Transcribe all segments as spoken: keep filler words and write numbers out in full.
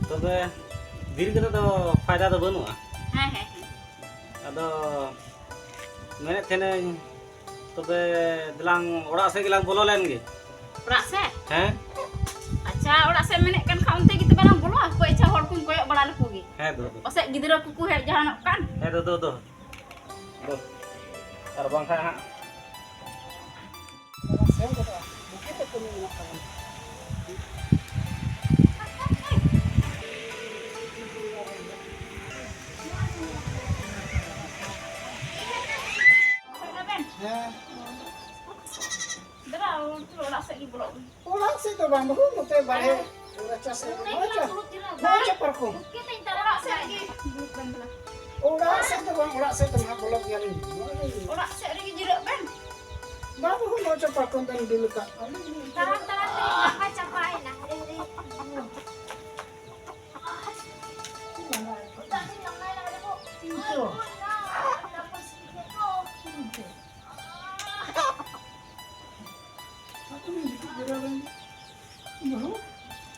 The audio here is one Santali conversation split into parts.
ᱛᱚᱵᱮ ᱫᱮᱨᱤ ᱠᱟᱛᱮ ᱫᱚ ᱯᱷᱟᱭᱫᱟ ᱫᱚ ᱵᱟᱹᱱᱩᱜᱼᱟ᱾ ᱦᱮᱸ, ᱦᱮᱸ, ᱦᱮᱸ᱾ ᱟᱫᱚ ᱢᱮᱱᱮᱫ ᱛᱟᱦᱮᱱᱟᱹᱧ, ᱛᱚᱵᱮ ᱫᱮᱞᱟᱝ ᱚᱲᱟᱜ ᱥᱮᱫ ᱜᱮᱞᱟᱝ ᱵᱚᱞᱚ ᱞᱮᱱ ᱜᱮ᱾ ᱚᱲᱟᱜ ᱥᱮᱫ? ᱦᱮᱸ᱾ ᱟᱪᱪᱷᱟ, ᱚᱲᱟᱜ ᱥᱮᱫ ᱢᱮᱱᱮᱫ ᱠᱟᱱ ᱠᱷᱟᱱ ᱚᱱᱛᱮ ᱜᱮ ᱛᱚᱵᱮ ᱞᱟᱝ ᱵᱚᱞᱚᱜᱼᱟ᱾ ᱦᱟᱯᱳᱭ, ᱟᱪᱪᱷᱟ, ᱦᱚᱲ ᱠᱚᱧ ᱠᱚᱭᱚᱜ ᱵᱟᱲᱟ ᱞᱮᱠᱚ ᱜᱮ᱾ ᱦᱮᱸ, ᱫᱚ, ᱫᱚ᱾ ᱯᱟᱥᱮᱡ ᱜᱤᱫᱽᱨᱟᱹ ᱠᱚᱠᱚ ᱦᱮᱡ ᱡᱟᱦᱟᱱᱚᱜ ᱠᱟᱱ᱾ ᱦᱮᱸ, ᱫᱚ, ᱫᱚ, ᱫᱚ᱾ ᱫᱚ᱾ ᱟᱨ ᱵᱟᱝᱠᱷᱟᱱ ᱦᱟᱸᱜ ᱚᱱᱟ ᱥᱮᱱ ᱜᱚᱫᱚᱜᱼᱟ᱾ ᱵᱩᱜᱤ ᱛᱮ ᱠᱟᱹᱢᱤ ᱢᱮᱱᱟᱜ ᱛᱟᱵᱚᱱᱟ᱾ ᱦᱮᱸ᱾ ᱫᱟᱫᱟ, ᱚᱲᱟᱜ ᱥᱮᱫ ᱜᱮ ᱵᱚᱞᱚᱜ ᱢᱮ᱾ ᱚᱲᱟᱜ ᱥᱮᱫ ᱫᱚ ᱵᱟᱝ, ᱵᱟᱹᱦᱩ, ᱱᱚᱛᱮ ᱵᱟᱨᱦᱮ ᱨᱟᱪᱟ ᱥᱮᱫ ᱨᱮ᱾ ᱱᱚᱜᱼᱚᱭ ᱪᱚ, ᱱᱚᱜᱼᱚᱭ ᱪᱚ ᱯᱟᱨᱠᱚᱢ᱾ ᱚᱲᱟᱜ ᱥᱮᱫ ᱜᱮ ᱫᱩᱲᱩᱵ ᱵᱮᱱ ᱫᱮᱞᱟ᱾ ᱚᱲᱟᱜ ᱥᱮᱫ ᱫᱚ ᱵᱟᱝ, ᱚᱲᱟᱜ ᱥᱮᱫ ᱫᱚ ᱱᱟᱦᱟᱜ ᱵᱚᱞᱚᱜ ᱜᱮᱭᱟᱞᱤᱧ᱾ ᱱᱚᱜᱼᱚᱭ ᱞᱤᱧ ᱚᱲᱟᱜ ᱥᱮᱫ ᱨᱮᱜᱮ ᱡᱤᱨᱟᱹᱜ ᱵᱮᱱ᱾ ᱵᱟᱝ, ᱵᱟᱹᱦᱩ, ᱱᱚᱜᱼᱚᱭ ᱪᱚ ᱯᱟᱨᱠᱚᱢ ᱵᱮᱱ ᱵᱤᱞ ᱟᱠᱟᱫ᱾ ᱛᱟᱲᱟᱢ ᱛᱟᱲᱟᱢ ᱛᱮ ᱞᱟᱸᱜᱟ ᱪᱟᱵᱟᱭᱮᱱᱟ᱾ ᱦᱟᱭᱨᱮ, ᱦᱟᱭᱨᱮ᱾ ᱪᱮᱫ ᱞᱟᱸᱜᱟ ᱟᱭ ᱠᱷᱟᱡ? ᱪᱮᱫ ᱪᱚ? ᱛᱟᱨᱯᱚᱨ ᱥᱤᱠᱷᱮ ᱛᱚ᱾ ᱪᱮᱫ ᱪᱚ? ᱟᱫᱚᱧ ᱜᱤᱛᱤᱡ ᱡᱤᱨᱟᱹᱣ ᱞᱮᱱ ᱜᱮ᱾ ᱵᱟᱹᱦᱩ,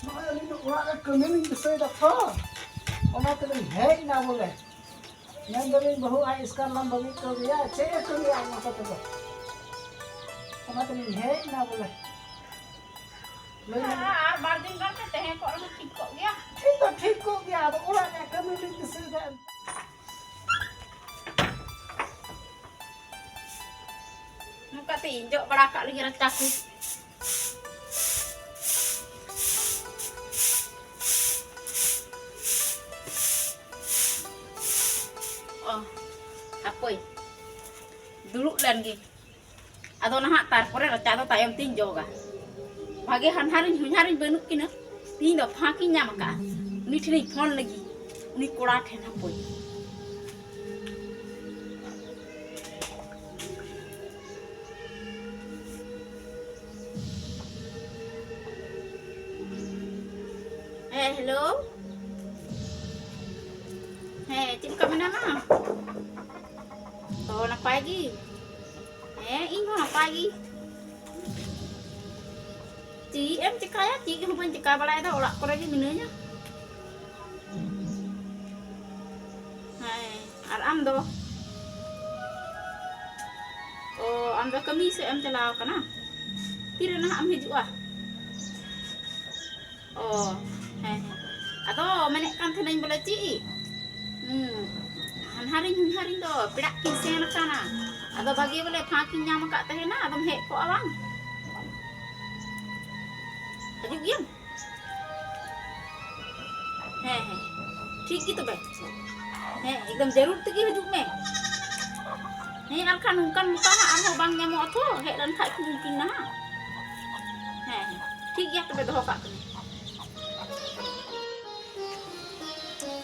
ᱱᱚᱜᱼᱚᱭ ᱟᱹᱞᱤᱧ ᱫᱚ ᱚᱲᱟᱜ ᱨᱮ ᱠᱟᱹᱢᱤ ᱞᱤᱧ ᱫᱤᱥᱟᱹᱭᱮᱫᱟ ᱛᱚ, ᱚᱱᱟ ᱛᱮᱞᱤᱧ ᱦᱮᱡ ᱮᱱᱟ ᱵᱚᱞᱮ᱾ ᱢᱮᱱ ᱫᱟᱞᱤᱧ ᱵᱟᱹᱦᱩ ᱟᱡ ᱮᱥᱠᱟᱨ ᱞᱟᱝ ᱵᱟᱹᱜᱤ ᱦᱚᱴᱚ ᱟᱫᱮᱭᱟ, ᱪᱮᱫ ᱮ ᱠᱟᱹᱢᱤᱭᱟ ᱚᱱᱟ ᱠᱚᱛᱮ ᱫᱚ? ᱚᱱᱟ ᱛᱮᱞᱤᱧ ᱦᱮᱡ ᱮᱱᱟ ᱵᱚᱞᱮ᱾ ᱞᱟᱹᱭ ᱢᱮ᱾ ᱟᱨ ᱵᱟᱨ ᱫᱤᱱ ᱜᱟᱱ ᱯᱮ ᱛᱟᱦᱮᱸ ᱠᱚᱜ ᱨᱮᱦᱚᱸ ᱴᱷᱤᱠ ᱠᱚᱜ ᱜᱮᱭᱟ᱾ ᱴᱷᱤᱠ ᱫᱚ ᱴᱷᱤᱠ ᱠᱚᱜ ᱜᱮᱭᱟ, ᱟᱫᱚ ᱚᱲᱟᱜ ᱨᱮᱭᱟᱜ ᱠᱟᱹᱢᱤ ᱞᱤᱧ ᱫᱤᱥᱟᱹᱭᱮᱫᱟ᱾ ᱱᱚᱝᱠᱟᱛᱮ ᱤᱧ ᱡᱚᱜ ᱵᱟᱲᱟ ᱠᱟᱜ ᱞᱮᱜᱮ ᱨᱟᱪᱟ ᱠᱚ᱾ ᱚ, ᱦᱟᱯᱳᱭ, ᱫᱩᱲᱩᱵ ᱞᱮᱱ ᱜᱮ᱾ ᱟᱫᱚ ᱱᱟᱦᱟᱜ ᱛᱟᱨᱯᱚᱨᱮ ᱨᱟᱪᱟ ᱫᱚ ᱛᱟᱭᱚᱢ ᱛᱤᱧ ᱡᱚᱜᱟ᱾ ᱵᱷᱟᱜᱮ ᱦᱟᱱᱦᱟᱨᱤᱧ ᱦᱚᱧᱦᱟᱨᱤᱧ ᱵᱟᱹᱱᱩᱜ ᱠᱤᱱᱟ, ᱛᱤᱦᱤᱧ ᱫᱚ ᱯᱷᱟᱸᱠ ᱤᱧ ᱧᱟᱢ ᱟᱠᱟᱫᱼᱟ᱾ ᱩᱱᱤ ᱴᱷᱮᱱᱤᱧ ᱯᱷᱳᱱ ᱞᱟᱹᱜᱤᱫ, ᱩᱱᱤ ᱠᱚᱲᱟ ᱴᱷᱮᱱ ᱦᱟᱯᱳᱭ᱾ ᱦᱮᱸ, ᱦᱮᱞᱳ᱾ ᱦᱮᱸ, ᱪᱮᱫ ᱞᱮᱠᱟ ᱢᱮᱱᱟᱢᱟ? ᱛᱚ, ᱱᱟᱯᱟᱭ ᱜᱮ? ᱦᱮᱸ, ᱤᱧ ᱦᱚᱸ ᱱᱟᱯᱟᱭ ᱜᱮ᱾ ᱪᱮᱫ ᱮᱢ ᱪᱮᱠᱟᱭᱟ? ᱪᱮᱫ ᱦᱚᱸ ᱵᱟᱹᱧ ᱪᱮᱠᱟ ᱵᱟᱲᱟᱭᱮᱫᱟ, ᱚᱲᱟᱜ ᱠᱚᱨᱮ ᱜᱮ ᱢᱤᱱᱟᱹᱧᱟ᱾ ᱦᱮᱸ, ᱟᱨ ᱟᱢ ᱫᱚ? ᱚ, ᱟᱢ ᱫᱚ ᱠᱟᱹᱢᱤ ᱥᱮᱫ ᱮᱢ ᱪᱟᱞᱟᱣ ᱠᱟᱱᱟ? ᱛᱤᱨᱮ ᱱᱟᱦᱟᱜ ᱮᱢ ᱦᱤᱡᱩᱜᱼᱟ? ᱚ, ᱦᱮᱸ, ᱦᱮᱸ᱾ ᱟᱫᱚ ᱢᱮᱱᱮᱫ ᱠᱟᱱ ᱛᱟᱦᱮᱱᱟᱹᱧ ᱵᱚᱞᱮ ᱪᱮᱫ? ᱦᱩᱸ, ᱦᱟᱱᱦᱟᱨᱤᱧ ᱦᱚᱧᱦᱟᱨᱤᱧ ᱫᱚ ᱯᱮᱲᱟᱜ ᱠᱤᱱ ᱥᱮᱱ ᱟᱠᱟᱱᱟ᱾ ᱟᱫᱚ ᱵᱷᱟᱜᱮ ᱵᱚᱞᱮ ᱯᱷᱟᱸᱠ ᱤᱧ ᱧᱟᱢ ᱟᱠᱟᱫ ᱛᱟᱦᱮᱱᱟ, ᱟᱫᱚᱢ ᱦᱮᱡ ᱠᱚᱜᱼᱟ ᱵᱟᱝ? ᱦᱤᱡᱩᱜ ᱜᱮᱭᱟᱢ? ᱦᱮᱸ, ᱦᱮᱸ, ᱴᱷᱤᱠ ᱜᱮ ᱛᱚᱵᱮ᱾ ᱦᱮᱸ, ᱮᱠᱫᱚᱢ ᱡᱟᱹᱨᱩᱲ ᱛᱮᱜᱮ ᱦᱤᱡᱩᱜ ᱢᱮ᱾ ᱦᱮᱸ, ᱟᱨ ᱠᱷᱟᱱ ᱱᱚᱝᱠᱟᱱ ᱢᱚᱠᱟ ᱦᱟᱸᱜ ᱟᱨᱦᱚᱸ ᱵᱟᱝ ᱧᱟᱢᱚᱜᱼᱟ ᱛᱚ, ᱦᱮᱡ ᱞᱮᱱ ᱠᱷᱟᱡ ᱠᱚ ᱩᱱᱠᱤᱱ ᱱᱟᱦᱟᱜ᱾ ᱦᱮᱸ, ᱦᱮᱸ, ᱴᱷᱤᱠ ᱜᱮᱭᱟ ᱛᱚᱵᱮ, ᱫᱚᱦᱚ ᱠᱟᱜ ᱠᱟᱹᱱᱟᱹᱧ᱾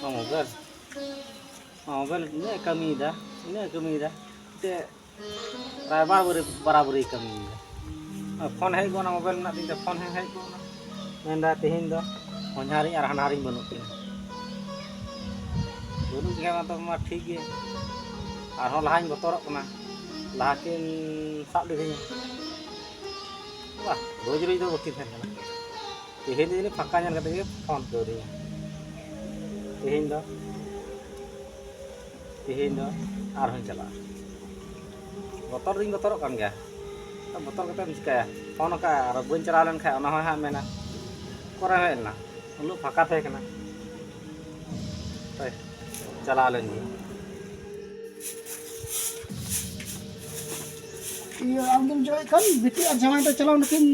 ᱢᱟ ᱢᱳᱵᱟᱭᱤᱞ, ᱢᱟ ᱢᱳᱵᱟᱭᱤᱞ ᱤᱱᱟᱹᱜ ᱮ ᱠᱟᱹᱢᱤᱭᱮᱫᱟ, ᱤᱱᱟᱹᱜ ᱮ ᱠᱟᱹᱢᱤᱭᱮᱫᱟ᱾ ᱛᱮ ᱯᱨᱟᱭ ᱵᱟᱨᱟᱵᱟᱹᱨᱤ, ᱵᱟᱨᱟᱵᱟᱹᱨᱤ ᱠᱟᱹᱢᱤᱭᱮᱫᱟ᱾ ᱯᱷᱳᱱ ᱦᱮᱡ ᱜᱚᱫ ᱮᱱᱟ, ᱢᱳᱵᱟᱭᱤᱞ ᱢᱮᱱᱟᱜ ᱛᱤᱧ ᱛᱮ ᱯᱷᱳᱱ ᱦᱚᱸ ᱦᱮᱡ ᱜᱚᱫ ᱮᱱᱟ᱾ ᱢᱮᱱᱫᱟ ᱛᱮᱦᱮᱧ ᱫᱚ ᱦᱚᱧᱦᱟᱨᱤᱧ ᱟᱨ ᱦᱟᱱᱦᱟᱨᱤᱧ ᱵᱟᱹᱱᱩᱜ ᱠᱤᱱᱟ᱾ ᱵᱟᱹᱱᱩᱜ ᱠᱤᱱ ᱠᱷᱟᱱ ᱢᱟ ᱛᱚᱵᱮ ᱢᱟ ᱴᱷᱤᱠ ᱜᱮ᱾ ᱟᱨᱦᱚᱸ ᱞᱟᱦᱟᱧ ᱵᱚᱛᱚᱨᱚᱜ ᱠᱟᱱᱟ, ᱞᱟᱦᱟ ᱠᱤᱱ ᱥᱟᱵ ᱞᱤᱫᱤᱧᱟ᱾ ᱵᱟᱦ, ᱨᱳᱡᱽ ᱨᱳᱡᱽ ᱫᱚ ᱵᱟᱹᱠᱤᱱ ᱛᱟᱦᱮᱱ ᱠᱟᱱᱟ᱾ ᱛᱮᱦᱮᱧ ᱫᱚ ᱡᱟᱹᱱᱤᱡ ᱯᱷᱟᱸᱠᱟ ᱧᱮᱞ ᱠᱟᱛᱮ ᱜᱮ ᱯᱷᱳᱱ ᱠᱟᱹᱣᱫᱤᱧᱟ᱾ ᱛᱮᱦᱮᱧ ᱫᱚ, ᱛᱮᱦᱮᱧ ᱫᱚ ᱟᱨᱦᱚᱸᱧ ᱪᱟᱞᱟᱜᱼᱟ᱾ ᱵᱚᱛᱚᱨ ᱫᱚᱧ ᱵᱚᱛᱚᱨᱚᱜ ᱠᱟᱱ ᱜᱮᱭᱟ᱾ ᱵᱚᱛᱚᱨ ᱠᱟᱛᱮᱢ ᱪᱤᱠᱟᱹᱭᱟ? ᱯᱷᱳᱱ ᱟᱠᱟᱫ ᱟᱨ ᱵᱟᱹᱧ ᱪᱟᱞᱟᱣ ᱞᱮᱱᱠᱷᱟᱱ ᱚᱱᱟ ᱦᱚᱸᱭ ᱦᱟᱸᱜ ᱢᱮᱱᱟ, "ᱚᱠᱟᱨᱮ ᱦᱮᱡ ᱞᱮᱱᱟ? ᱩᱱᱟᱹᱜ ᱯᱷᱟᱸᱠᱟ ᱛᱟᱦᱮᱸ ᱠᱟᱱᱟ᱾ ᱦᱳᱭ, ᱪᱟᱞᱟᱣ ᱞᱮᱱ ᱜᱤᱧ᱾" ᱤᱭᱟᱹ, ᱟᱢ ᱫᱚᱢ ᱡᱚᱜᱮᱫ ᱠᱷᱟᱱ ᱵᱤᱴᱤ ᱟᱨ ᱡᱟᱶᱟᱭ ᱫᱚ ᱪᱟᱞᱟᱣ ᱱᱟᱹᱠᱤᱱ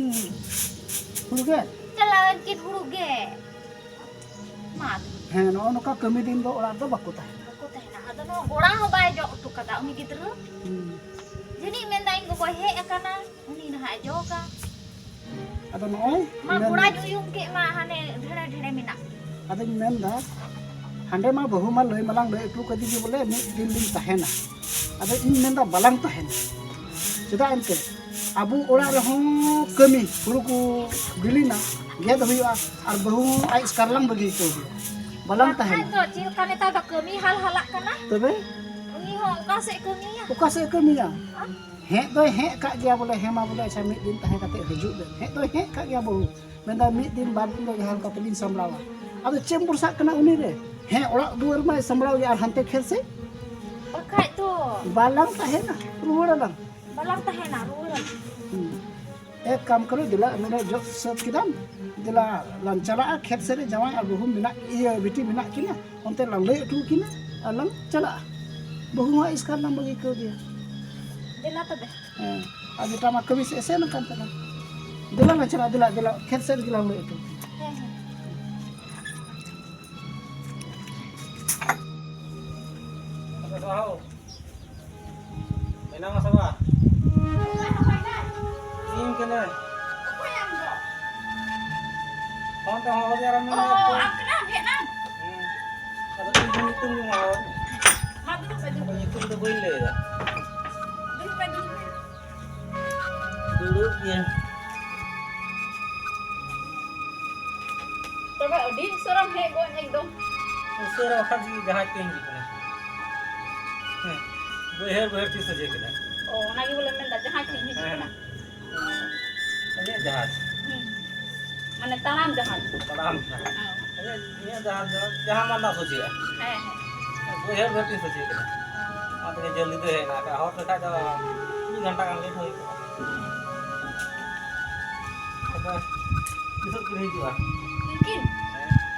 ᱦᱩᱲᱩ ᱜᱮ? ᱪᱟᱞᱟᱣ ᱮᱱ ᱠᱤᱱ ᱦᱩᱲᱩ ᱜᱮ᱾ ᱢᱟ ᱟᱫᱚ᱾ ᱦᱮᱸ, ᱱᱚᱜᱼᱚ ᱱᱚᱝᱠᱟ ᱠᱟᱹᱢᱤ ᱫᱤᱱ ᱫᱚ ᱚᱲᱟᱜ ᱨᱮᱫᱚ ᱵᱟᱠᱚ ᱛᱟᱦᱮᱱᱟ᱾ ᱵᱟᱠᱚ ᱛᱟᱦᱮᱱᱟ᱾ ᱟᱫᱚ ᱱᱚᱣᱟ ᱜᱚᱲᱟ ᱦᱚᱸ ᱵᱟᱭ ᱡᱚᱜ ᱦᱚᱴᱚ ᱠᱟᱫᱟ ᱩᱱᱤ ᱜᱤᱫᱽᱨᱟᱹ᱾ ᱦᱩᱸ᱾ ᱡᱟᱹᱱᱤᱡ ᱢᱮᱱᱫᱟ ᱤᱧ ᱜᱚᱜᱚᱭ ᱦᱮᱡ ᱟᱠᱟᱱᱟ, ᱩᱱᱤ ᱱᱟᱦᱟᱜ ᱮ ᱡᱚᱜᱟ᱾ ᱟᱫᱚ ᱱᱚᱜᱼᱚᱭ ᱢᱟ ᱢᱮᱱ- ᱜᱚᱲᱟᱧ ᱩᱭᱩᱝ ᱠᱮᱫ ᱢᱟ, ᱦᱟᱱᱮ ᱰᱷᱮᱲᱮ ᱰᱷᱮᱲᱮ ᱢᱮᱱᱟᱜ᱾ ᱟᱫᱚᱧ ᱢᱮᱱᱫᱟ, ᱦᱟᱸᱰᱮ ᱢᱟ ᱵᱟᱹᱦᱩ ᱢᱟ ᱞᱟᱹᱭ ᱢᱟᱞᱟᱝ ᱞᱟᱹᱭ ᱦᱚᱴᱚ ᱠᱟᱫᱮ ᱜᱮ ᱵᱚᱞᱮ ᱢᱤᱫ ᱫᱤᱱ ᱞᱤᱧ ᱛᱟᱦᱮᱱᱟ᱾ ᱟᱫᱚ ᱤᱧ ᱢᱮᱱᱫᱟ ᱵᱟᱞᱟᱝ ᱛᱟᱦᱮᱱᱟ᱾ ᱪᱮᱫᱟᱜ ᱮᱱᱛᱮ ᱟᱵᱚ ᱚᱲᱟᱜ ᱨᱮᱦᱚᱸ ᱠᱟᱹᱢᱤ, ᱦᱩᱲᱩ ᱠᱚ ᱵᱤᱞᱤᱱᱟ, ᱜᱮᱫ ᱦᱩᱭᱩᱜᱼᱟ, ᱟᱨ ᱵᱟᱹᱦᱩ ᱦᱚᱸ ᱟᱡ ᱮᱥᱠᱟᱨ ᱞᱟᱝ ᱵᱟᱹᱜᱤ ᱦᱚᱴᱚ ᱟᱫᱮᱭᱟ, ᱵᱟᱞᱟᱝ ᱵᱟᱠᱷᱟᱡ ᱛᱟᱦᱮᱱᱟ᱾ ᱫᱚ ᱪᱮᱫ ᱞᱮᱠᱟ ᱱᱮᱛᱟᱨ ᱫᱚ ᱠᱟᱹᱢᱤ ᱦᱟᱞ ᱦᱟᱞᱟᱜ ᱠᱟᱱᱟ᱾ ᱛᱚᱵᱮ ᱩᱱᱤ ᱦᱚᱸ ᱚᱠᱟ ᱥᱮᱫ ᱠᱟᱹᱢᱤᱭᱟ? ᱚᱠᱟ ᱥᱮᱫ ᱠᱟᱹᱢᱤᱭᱟ? ᱦᱮᱡ ᱫᱚᱭ ᱦᱮᱡ ᱠᱟᱜ ᱜᱮᱭᱟ ᱵᱚᱞᱮ, ᱦᱮᱸ ᱢᱟ ᱵᱚᱞᱮ, ᱟᱪᱪᱷᱟ, ᱢᱤᱫ ᱫᱤᱱ ᱛᱟᱦᱮᱸ ᱠᱟᱛᱮ ᱦᱤᱡᱩᱜ ᱵᱮᱱ᱾ ᱦᱮᱡ ᱫᱚᱭ ᱦᱮᱡ ᱠᱟᱜ ᱜᱮᱭᱟ ᱵᱟᱹᱦᱩ, ᱢᱮᱱᱫᱟ ᱢᱤᱫ ᱫᱤᱱ ᱵᱟᱨ ᱫᱤᱱ ᱫᱚ ᱡᱟᱦᱟᱸ ᱞᱮᱠᱟ ᱛᱮᱞᱤᱧ ᱥᱟᱢᱵᱲᱟᱣᱟ᱾ ᱟᱫᱚ ᱪᱮᱫ ᱮᱢ ᱵᱷᱚᱨᱥᱟᱜ ᱠᱟᱱᱟ ᱩᱱᱤ ᱨᱮ? ᱦᱮᱸ, ᱚᱲᱟᱜ ᱫᱩᱣᱟᱹᱨ ᱢᱟᱭ ᱥᱟᱢᱵᱲᱟᱣ ᱜᱮᱭᱟ, ᱟᱨ ᱦᱟᱱᱛᱮ ᱠᱷᱮᱛ ᱥᱮᱫ ᱵᱟᱠᱷᱟᱡ ᱫᱚ᱾ ᱵᱟᱞᱟᱝ ᱛᱟᱦᱮᱱᱟ, ᱨᱩᱣᱟᱹᱲ ᱟᱞᱟᱝ᱾ ᱵᱟᱞᱟᱝ ᱛᱟᱦᱮᱱᱟ, ᱨᱩᱣᱟᱹᱲ ᱟᱞᱟᱝ᱾ ᱦᱩᱸ᱾ ᱮᱠ ᱠᱟᱢ ᱠᱟᱨᱚ, ᱫᱮᱞᱟ ᱱᱚᱰᱮ ᱡᱚᱜ ᱥᱟᱹᱛ ᱠᱮᱫᱟᱢ, ᱫᱮᱞᱟ ᱞᱟᱝ ᱪᱟᱞᱟᱜᱼᱟ ᱠᱷᱮᱛ ᱥᱮᱫ ᱨᱮ, ᱡᱟᱶᱟᱭ ᱟᱨ ᱵᱟᱹᱦᱩ ᱢᱮᱱᱟᱜ, ᱤᱭᱟᱹ, ᱵᱤᱴᱤ ᱢᱮᱱᱟᱜ ᱠᱤᱱᱟ, ᱚᱱᱛᱮ ᱞᱟᱝ ᱞᱟᱹᱭ ᱦᱚᱴᱚ ᱠᱤᱱᱟ ᱟᱨ ᱞᱟᱝ ᱪᱟᱞᱟᱜᱼᱟ᱾ ᱵᱟᱹᱦᱩ ᱦᱚᱸ ᱮᱥᱠᱟᱨ ᱞᱟᱝ ᱵᱟᱹᱜᱤ ᱠᱟᱣᱫᱮᱭᱟ᱾ ᱫᱮᱞᱟ ᱛᱚᱵᱮ᱾ ᱦᱮᱸ, ᱟᱨ ᱡᱮᱴᱟ ᱢᱟ ᱠᱟᱹᱢᱤ ᱥᱮᱫ ᱮᱥᱮᱱ ᱟᱠᱟᱱ ᱛᱟᱞᱟᱝ᱾ ᱫᱮᱞᱟ ᱞᱟᱝ ᱪᱟᱞᱟᱜᱼᱟ, ᱫᱮᱞᱟ, ᱫᱮᱞᱟ, ᱠᱷᱮᱛ ᱥᱮᱫ ᱨᱮᱜᱮ ᱞᱟᱝ ᱞᱟᱹᱭ ᱦᱚᱴᱚ ᱠᱤᱱᱟ᱾ ᱦᱮᱸ, ᱦᱮᱸ᱾ ᱟᱫᱚ ᱫᱚᱦᱚ᱾ ᱢᱮᱱᱟᱢᱟ ᱥᱮ ᱵᱟᱝ? ᱤᱧ ᱠᱟᱹᱱᱟᱹᱧ᱾ ᱚᱠᱚᱭ ᱟᱢ ᱫᱚ? ᱯᱷᱳᱱ ᱛᱮ ᱦᱚᱦᱚ ᱡᱟᱣᱨᱟ ᱢᱮ᱾ ᱚ, ᱟᱢ ᱠᱟᱱᱟᱢ, ᱦᱮᱡ ᱮᱱᱟᱢ? ᱦᱩᱸ᱾ ᱟᱫᱚ ᱤᱧ ᱧᱩᱛᱩᱢ ᱜᱮ ᱢᱟ ᱦᱚᱦᱚ᱾ ᱢᱟ ᱫᱩᱲᱩᱵ ᱢᱮ, ᱫᱩᱲᱩᱵ ᱟᱫᱚ ᱢᱮ᱾ ᱧᱩᱛᱩᱢ ᱫᱚ ᱵᱟᱹᱧ ᱞᱟᱹᱭ ᱮᱫᱟ᱾ ᱫᱩᱲᱩᱵ ᱢᱮ, ᱫᱩᱲᱩᱵ ᱢᱮ᱾ ᱫᱩᱲᱩᱵ ᱜᱮ᱾ ᱛᱚᱵᱮ ᱟᱹᱰᱤ ᱩᱥᱟᱹᱨᱟᱢ ᱦᱮᱡ ᱜᱚᱫ ᱮᱱ ᱮᱠᱫᱚᱢ᱾ ᱩᱥᱟᱹᱨᱟ ᱵᱟᱠᱷᱟᱱ ᱡᱩᱫᱤ ᱡᱟᱦᱟᱸᱭ ᱠᱚᱧ ᱦᱤᱡᱩᱜ ᱠᱟᱱᱟ᱾ ᱦᱮᱸ, ᱵᱟᱹᱭᱦᱟᱹᱲ, ᱵᱟᱹᱭᱦᱟᱹᱲ ᱛᱤᱥ ᱥᱚᱡᱷᱮ ᱠᱮᱫᱟ? ᱚ, ᱚᱱᱟ ᱜᱮ ᱵᱚᱞᱮ ᱢᱮᱱᱫᱟ, ᱡᱟᱦᱟᱸᱭ ᱠᱚᱧ ᱦᱤᱡᱩᱜ ᱦᱮᱸ᱾ ᱠᱟᱱᱟ᱾ ᱤᱧᱟᱹᱜ ᱡᱟᱦᱟᱡᱽ᱾ ᱦᱩᱸ᱾ ᱢᱟᱱᱮ ᱛᱟᱲᱟᱢ ᱡᱟᱦᱟᱡᱽ᱾ ᱛᱟᱲᱟᱢ ᱡᱟᱦᱟᱡᱽ᱾ ᱦᱮᱸ᱾ ᱤᱧᱟᱹᱜ, ᱤᱧᱟᱹᱜ ᱡᱟᱦᱟᱡᱽ ᱫᱚ ᱡᱟᱦᱟᱸ ᱢᱟᱱ ᱫᱟᱜ ᱥᱚᱡᱷᱮᱜᱼᱟ᱾ ᱦᱮᱸ, ᱦᱮᱸ᱾ ᱵᱟᱹᱭᱦᱟᱹᱲ ᱵᱟᱹᱴᱤ ᱥᱚᱡᱷᱮ ᱠᱟᱱᱟ᱾ ᱚᱱᱟ ᱛᱮᱜᱮ ᱡᱚᱞᱫᱤ ᱫᱚ ᱦᱮᱡ ᱮᱱᱟ᱾ ᱮᱴᱟᱜ ᱦᱚᱲ ᱞᱮᱠᱷᱟᱡ ᱫᱚ ᱢᱤᱫ ᱜᱷᱚᱱᱴᱟ ᱜᱟᱱ ᱞᱮᱴ ᱦᱩᱭ ᱠᱚᱜᱼᱟ᱾ ᱟᱫᱚ ᱛᱤᱥᱚᱜ ᱠᱤᱱ ᱦᱤᱡᱩᱜᱼᱟ? ᱩᱱᱠᱤᱱ? ᱦᱮᱸ᱾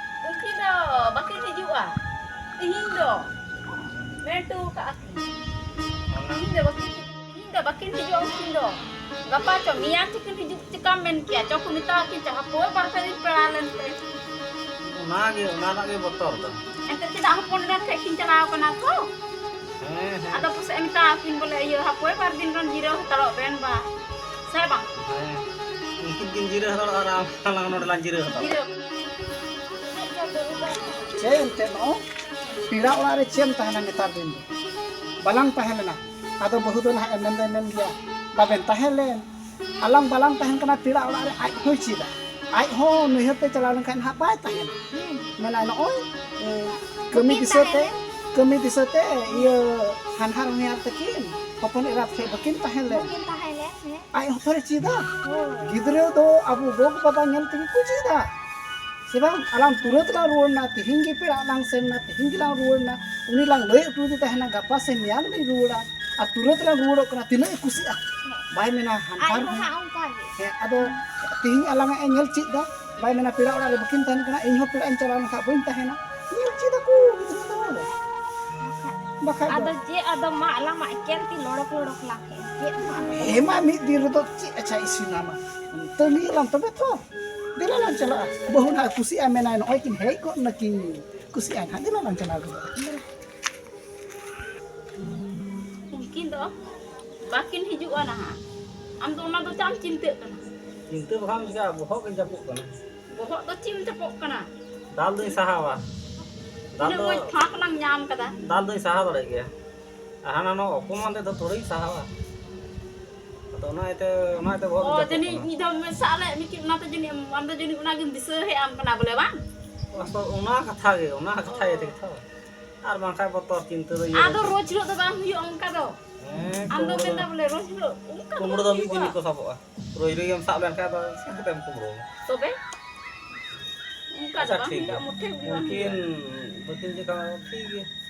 ᱩᱱᱠᱤᱱ ᱫᱚ ᱵᱟᱹᱠᱤᱱ ᱦᱤᱡᱩᱜᱼᱟ ᱛᱤᱦᱤᱧ ᱫᱚ᱾ ᱢᱮᱱ ᱦᱚᱴᱚ ᱠᱟᱜᱼᱟ ᱠᱤᱱ᱾ ᱚᱱᱟ ᱛᱤᱦᱤᱧ ᱫᱚ ᱵᱟᱹᱠᱤᱱ, ᱛᱤᱦᱤᱧ ᱫᱚ ᱵᱟᱹᱠᱤᱱ ᱦᱤᱡᱩᱜᱼᱟ ᱩᱱᱠᱤᱱ ᱫᱚ᱾ ᱜᱟᱯᱟ ᱪᱚ, ᱢᱮᱭᱟᱝ ᱪᱚ ᱠᱤᱱ ᱦᱤᱡᱩᱜ, ᱪᱮᱠᱟᱢ ᱢᱮᱱ ᱠᱮᱭᱟ? ᱪᱚ ᱠᱚ ᱢᱮᱛᱟᱣᱟᱠᱤᱱ ᱪᱚ, ᱦᱟᱯᱳᱭ ᱵᱟᱨ ᱯᱮ ᱫᱤᱱ ᱯᱮᱲᱟ ᱞᱮᱱ ᱯᱮ᱾ ᱚᱱᱟᱜᱮ, ᱚᱱᱟ ᱨᱮᱱᱟᱜ ᱜᱮ ᱵᱚᱛᱚᱨ ᱫᱚ᱾ ᱮᱱᱛᱮ ᱪᱮᱫᱟᱜ ᱦᱚᱯᱚᱱ ᱮᱨᱟ ᱴᱷᱮᱡ ᱠᱤᱱ ᱪᱟᱞᱟᱣ ᱠᱟᱱᱟ ᱛᱚ? ᱦᱮᱸ, ᱦᱮᱸ᱾ ᱟᱫᱚ ᱯᱟᱥᱮᱡ ᱢᱮᱛᱟᱣᱟᱠᱤᱱ ᱵᱚᱞᱮ, ᱤᱭᱟᱹ, ᱦᱟᱯᱳᱭ ᱵᱟᱨ ᱫᱤᱱ ᱜᱟᱱ ᱡᱤᱨᱟᱹᱣ ᱦᱟᱛᱟᱲᱚᱜ ᱵᱮᱱ ᱵᱟ, ᱥᱮ ᱵᱟᱝ? ᱦᱮᱸ᱾ ᱩᱱᱠᱤᱱ ᱠᱤᱱ ᱡᱤᱨᱟᱹᱣ ᱦᱟᱛᱟᱲᱚᱜᱼᱟ ᱟᱨ ᱟᱢ, ᱟᱞᱟᱝ ᱱᱚᱰᱮ ᱞᱟᱝ ᱡᱤᱨᱟᱹᱣ ᱦᱟᱛᱟᱲᱚᱜᱼᱟ᱾ ᱡᱤᱨᱟᱹᱣ᱾ ᱪᱮᱫ ᱮᱱᱛᱮ ᱱᱚᱜᱼᱚᱭ ᱯᱮᱲᱟ ᱚᱲᱟᱜ ᱨᱮ ᱪᱮᱫ ᱮᱢ ᱛᱟᱦᱮᱱᱟ ᱱᱮᱛᱟᱨ ᱫᱤᱱ ᱫᱚ? ᱵᱟᱞᱟᱝ ᱛᱟᱦᱮᱸ ᱞᱮᱱᱟ᱾ ᱟᱫᱚ ᱵᱟᱹᱦᱩ ᱫᱚ ᱱᱟᱦᱟᱜ ᱮ ᱢᱮᱱ ᱫᱚᱭ ᱢᱮᱱ ᱜᱮᱭᱟ, "ᱵᱟᱵᱮᱱ ᱛᱟᱦᱮᱸ ᱞᱮᱱ, ᱟᱞᱟᱝ ᱵᱟᱞᱟᱝ ᱛᱟᱦᱮᱱ ᱠᱟᱱᱟ ᱯᱮᱲᱟ ᱚᱲᱟᱜ ᱨᱮ", ᱟᱡ ᱦᱚᱸᱭ ᱪᱮᱫᱟ᱾ ᱟᱡ ᱦᱚᱸ ᱱᱟᱹᱭᱦᱟᱹᱨ ᱛᱮ ᱪᱟᱞᱟᱣ ᱞᱮᱱᱠᱷᱟᱱ ᱱᱟᱦᱟᱜ ᱵᱟᱭ ᱛᱟᱦᱮᱱᱟ᱾ ᱦᱩᱸ᱾ ᱢᱮᱱᱟ ᱱᱚᱜᱼᱚᱭ, ᱮ, ᱠᱟᱹᱢᱤ ᱵᱟᱹᱠᱤᱱ ᱫᱤᱥᱟᱹ ᱛᱮ, ᱛᱟᱦᱮᱸ ᱞᱮᱱ᱾ ᱠᱟᱹᱢᱤ ᱫᱤᱥᱟᱹ ᱛᱮ ᱤᱭᱟᱹ ᱦᱟᱱᱦᱟᱨ ᱦᱚᱧᱦᱟᱨ ᱛᱟᱹᱠᱤᱱ ᱦᱚᱯᱚᱱ ᱮᱨᱟᱛ ᱴᱷᱮᱱ ᱵᱟᱹᱠᱤᱱ ᱛᱟᱦᱮᱸ ᱞᱮᱱ᱾ ᱵᱟᱹᱠᱤᱱ ᱛᱟᱦᱮᱸ ᱞᱮᱱ, ᱦᱮᱸ᱾ ᱟᱡ ᱦᱚᱸ ᱛᱷᱚᱲᱮ ᱪᱮᱫᱟ᱾ ᱦᱳᱭ᱾ ᱜᱤᱫᱽᱨᱟᱹ ᱫᱚ ᱟᱵᱚ ᱜᱚᱜᱚ ᱵᱟᱵᱟ ᱧᱮᱞ ᱛᱮᱜᱮ ᱠᱚ ᱪᱮᱫᱟ᱾ ᱥᱮ ᱵᱟᱝ? ᱟᱞᱟᱝ ᱛᱩᱨᱟᱹᱛ ᱞᱟᱝ ᱨᱩᱣᱟᱹᱲ ᱮᱱᱟ, ᱛᱤᱦᱤᱧ ᱜᱮ ᱯᱮᱲᱟ ᱞᱟᱝ ᱥᱮᱱ ᱮᱱᱟ, ᱛᱤᱦᱤᱧ ᱜᱮᱞᱟᱝ ᱨᱩᱣᱟᱹᱲ ᱮᱱᱟ᱾ ᱩᱱᱤ ᱞᱟᱝ ᱞᱟᱹᱭ ᱦᱚᱴᱚ ᱟᱫᱮ ᱛᱟᱦᱮᱱᱟ, ᱜᱟᱯᱟ ᱥᱮ ᱢᱮᱭᱟᱝ ᱞᱤᱧ ᱨᱩᱣᱟᱹᱲᱟ, ᱟᱨ ᱛᱩᱨᱟᱹᱛ ᱞᱟᱝ ᱨᱩᱣᱟᱹᱲᱚᱜ ᱠᱟᱱᱟ, ᱛᱤᱱᱟᱹᱜ ᱮ ᱠᱩᱥᱤᱜᱼᱟ᱾ ᱵᱟᱭ ᱢᱮᱱᱟ ᱦᱟᱱᱠᱟᱨ ᱟᱡ ᱦᱚᱸ ᱦᱚᱸ᱾ ᱦᱟᱸᱜ ᱚᱱᱠᱟ ᱜᱮ᱾ ᱦᱮᱸ, ᱟᱫᱚ ᱛᱤᱦᱤᱧ ᱟᱞᱟᱝᱟᱜ ᱮ ᱧᱮᱞ ᱪᱮᱫ ᱫᱟ, ᱵᱟᱭ ᱢᱮᱱᱟ ᱯᱮᱲᱟ ᱚᱲᱟᱜ ᱨᱮ ᱵᱟᱹᱠᱤᱱ ᱛᱟᱦᱮᱱ ᱠᱟᱱᱟ, ᱤᱧ ᱦᱚᱸ ᱯᱮᱲᱟᱜ ᱤᱧ ᱪᱟᱞᱟᱣ ᱞᱮᱱᱠᱷᱟᱱ ᱵᱟᱹᱧ ᱛᱟᱦᱮᱱᱟ᱾ ᱧᱮᱞ ᱪᱮᱫ ᱟᱠᱚ ᱜᱤᱫᱽᱨᱟᱹ ᱫᱚ᱾ ᱵᱟᱠᱷᱟᱡ ᱫᱚ᱾ ᱟᱫᱚ ᱪᱮᱫ, ᱟᱫᱚ ᱢᱟ ᱟᱞᱟᱝ ᱢᱟ ᱮᱠᱮᱱ ᱛᱤ ᱞᱚᱲᱚᱠ ᱞᱚᱲᱚᱠ ᱞᱟᱝ ᱦᱮᱡ ᱮᱱ᱾ ᱪᱮᱫ ᱢᱟ ᱟᱫᱚ? ᱦᱮᱸ ᱢᱟ, ᱢᱤᱫ ᱫᱤᱱ ᱨᱮᱫᱚ ᱪᱮᱫ ᱟᱪᱪᱷᱟ ᱤᱥᱤᱱᱟᱢᱟ? ᱛᱟᱹᱝᱜᱤ ᱟᱞᱟᱝ ᱛᱚᱵᱮ ᱛᱚ᱾ ᱫᱮᱞᱟ ᱞᱟᱝ ᱪᱟᱞᱟᱜᱼᱟ᱾ ᱵᱟᱹᱦᱩ ᱱᱟᱦᱟᱜ ᱠᱩᱥᱤᱜᱼᱟ, ᱢᱮᱱᱟᱭ ᱱᱚᱜᱼᱚᱭ ᱠᱤᱱ ᱦᱮᱡ ᱜᱚᱫ ᱱᱟᱠᱤᱱ᱾ ᱠᱩᱥᱤᱜᱼᱟᱭ ᱱᱟᱦᱟᱜ, ᱫᱮᱞᱟ ᱞᱟᱝ ᱪᱟᱞᱟᱣ ᱜᱚᱫᱚᱜᱼᱟ᱾ ᱩᱱᱠᱤᱱ ᱫᱚ ᱵᱟᱹᱠᱤᱱ ᱦᱤᱡᱩᱜᱼᱟ ᱱᱟᱦᱟᱜ᱾ ᱟᱢ ᱫᱚ ᱚᱱᱟ ᱫᱚ ᱪᱟᱢ ᱪᱤᱱᱛᱟᱹᱜ ᱠᱟᱱᱟ? ᱪᱤᱱᱛᱟᱹ ᱵᱟᱠᱷᱟᱱ ᱪᱤᱠᱟᱹᱜᱼᱟ, ᱵᱚᱦᱚᱜ ᱜᱮ ᱡᱟᱹᱯᱩᱫ ᱠᱟᱱᱟ᱾ ᱵᱚᱦᱚᱜ ᱫᱚ ᱪᱮᱫ ᱮᱢ ᱪᱟᱯᱚᱜ ᱠᱟᱱᱟ? ᱫᱟᱞ ᱫᱚᱧ ᱥᱟᱦᱟᱣᱟ᱾ ᱫᱟᱞ ᱛᱤᱱᱟᱹᱜ ᱫᱚ, ᱢᱚᱡᱽ ᱯᱷᱟᱸᱠ ᱞᱟᱝ ᱧᱟᱢ ᱠᱟᱫᱟ᱾ ᱫᱟᱞ ᱫᱚᱧ ᱥᱟᱦᱟᱣ ᱫᱟᱲᱮᱭᱟᱜ ᱜᱮᱭᱟ᱾ ᱟᱨ ᱦᱟᱱᱟ ᱱᱚᱣᱟ ᱚᱯᱚᱢᱟᱱ ᱛᱮᱫᱚ ᱛᱷᱚᱲᱮᱧ ᱥᱟᱦᱟᱣᱟ᱾ ᱟᱫᱚ ᱚᱱᱟ ᱤᱭᱟᱹᱛᱮ, ᱚᱱᱟ ᱤᱭᱟᱹᱛᱮ ᱵᱚᱦᱚᱜ ᱫᱚ ᱚ, ᱡᱟᱹᱯᱩᱫ ᱡᱟᱹᱱᱤᱡ ᱠᱟᱱᱟ᱾ ᱢᱤᱫ ᱫᱷᱟᱣ ᱢᱮᱥᱟᱜ ᱞᱮ, ᱢᱤᱫᱴᱤᱡ ᱚᱱᱟᱛᱮ ᱡᱟᱹᱱᱤᱡ ᱟᱢ, ᱟᱢ ᱫᱚ ᱡᱟᱹᱱᱤᱡ ᱚᱱᱟᱜᱮᱢ ᱫᱤᱥᱟᱹ ᱦᱮᱡ ᱟᱢ ᱠᱟᱱᱟ ᱵᱚᱞᱮ, ᱵᱟᱝ? ᱟᱥᱚᱞ ᱚᱱᱟ ᱠᱟᱛᱷᱟ ᱜᱮ, ᱚᱱᱟ ᱠᱟᱛᱷᱟ ᱤᱭᱟᱹ ᱛᱮᱜᱮ ᱛᱚ᱾ ᱟᱨ ᱵᱟᱝᱠᱷᱟᱱ ᱵᱚᱛᱚᱨ ᱪᱤᱱᱛᱟᱹ ᱫᱚ ᱤᱭᱟᱹ ᱟᱫᱚ ᱨᱮ᱾ ᱨᱳᱡᱽ ᱦᱤᱞᱳᱜ ᱫᱚ ᱵᱟᱝ ᱦᱩᱭᱩᱜᱼᱟ ᱚᱱᱠᱟ ᱫᱚ᱾ ᱦᱮᱸ, ᱟᱢ ᱫᱚ ᱠᱩᱢᱵᱽᱲᱩ ᱫᱚ, ᱢᱮᱱᱫᱟ ᱵᱚᱞᱮ ᱨᱳᱡᱽ ᱦᱤᱞᱳᱜ ᱚᱱᱠᱟ ᱫᱚ ᱠᱩᱢᱵᱽᱲᱩ ᱫᱚ ᱵᱟᱝ ᱢᱤᱫ ᱫᱤᱱ ᱦᱩᱭᱩᱜᱼᱟ᱾ ᱜᱮᱠᱚ ᱥᱟᱵᱚᱜᱼᱟ᱾ ᱨᱳᱡᱽ ᱨᱳᱡᱽ ᱮᱢ ᱥᱟᱵ ᱞᱮᱱᱠᱷᱟᱱ ᱫᱚ ᱪᱤᱠᱟᱹᱛᱮᱢ ᱠᱩᱢᱵᱽᱲᱩᱭᱟ? ᱛᱚᱵᱮ? ᱚᱱᱠᱟ ᱫᱚ ᱟᱪᱪᱷᱟ, ᱵᱟᱝ ᱴᱷᱤᱠ ᱦᱩᱭᱩᱜᱼᱟ, ᱜᱮᱭᱟ᱾ ᱢᱚᱴᱷᱮ ᱜᱮ ᱵᱟᱝ ᱩᱱᱠᱤᱱ ᱦᱩᱭᱩᱜᱼᱟ᱾ ᱵᱟᱹᱠᱤᱱ ᱪᱮᱠᱟᱣᱟ, ᱴᱷᱤᱠ ᱜᱮᱭᱟ᱾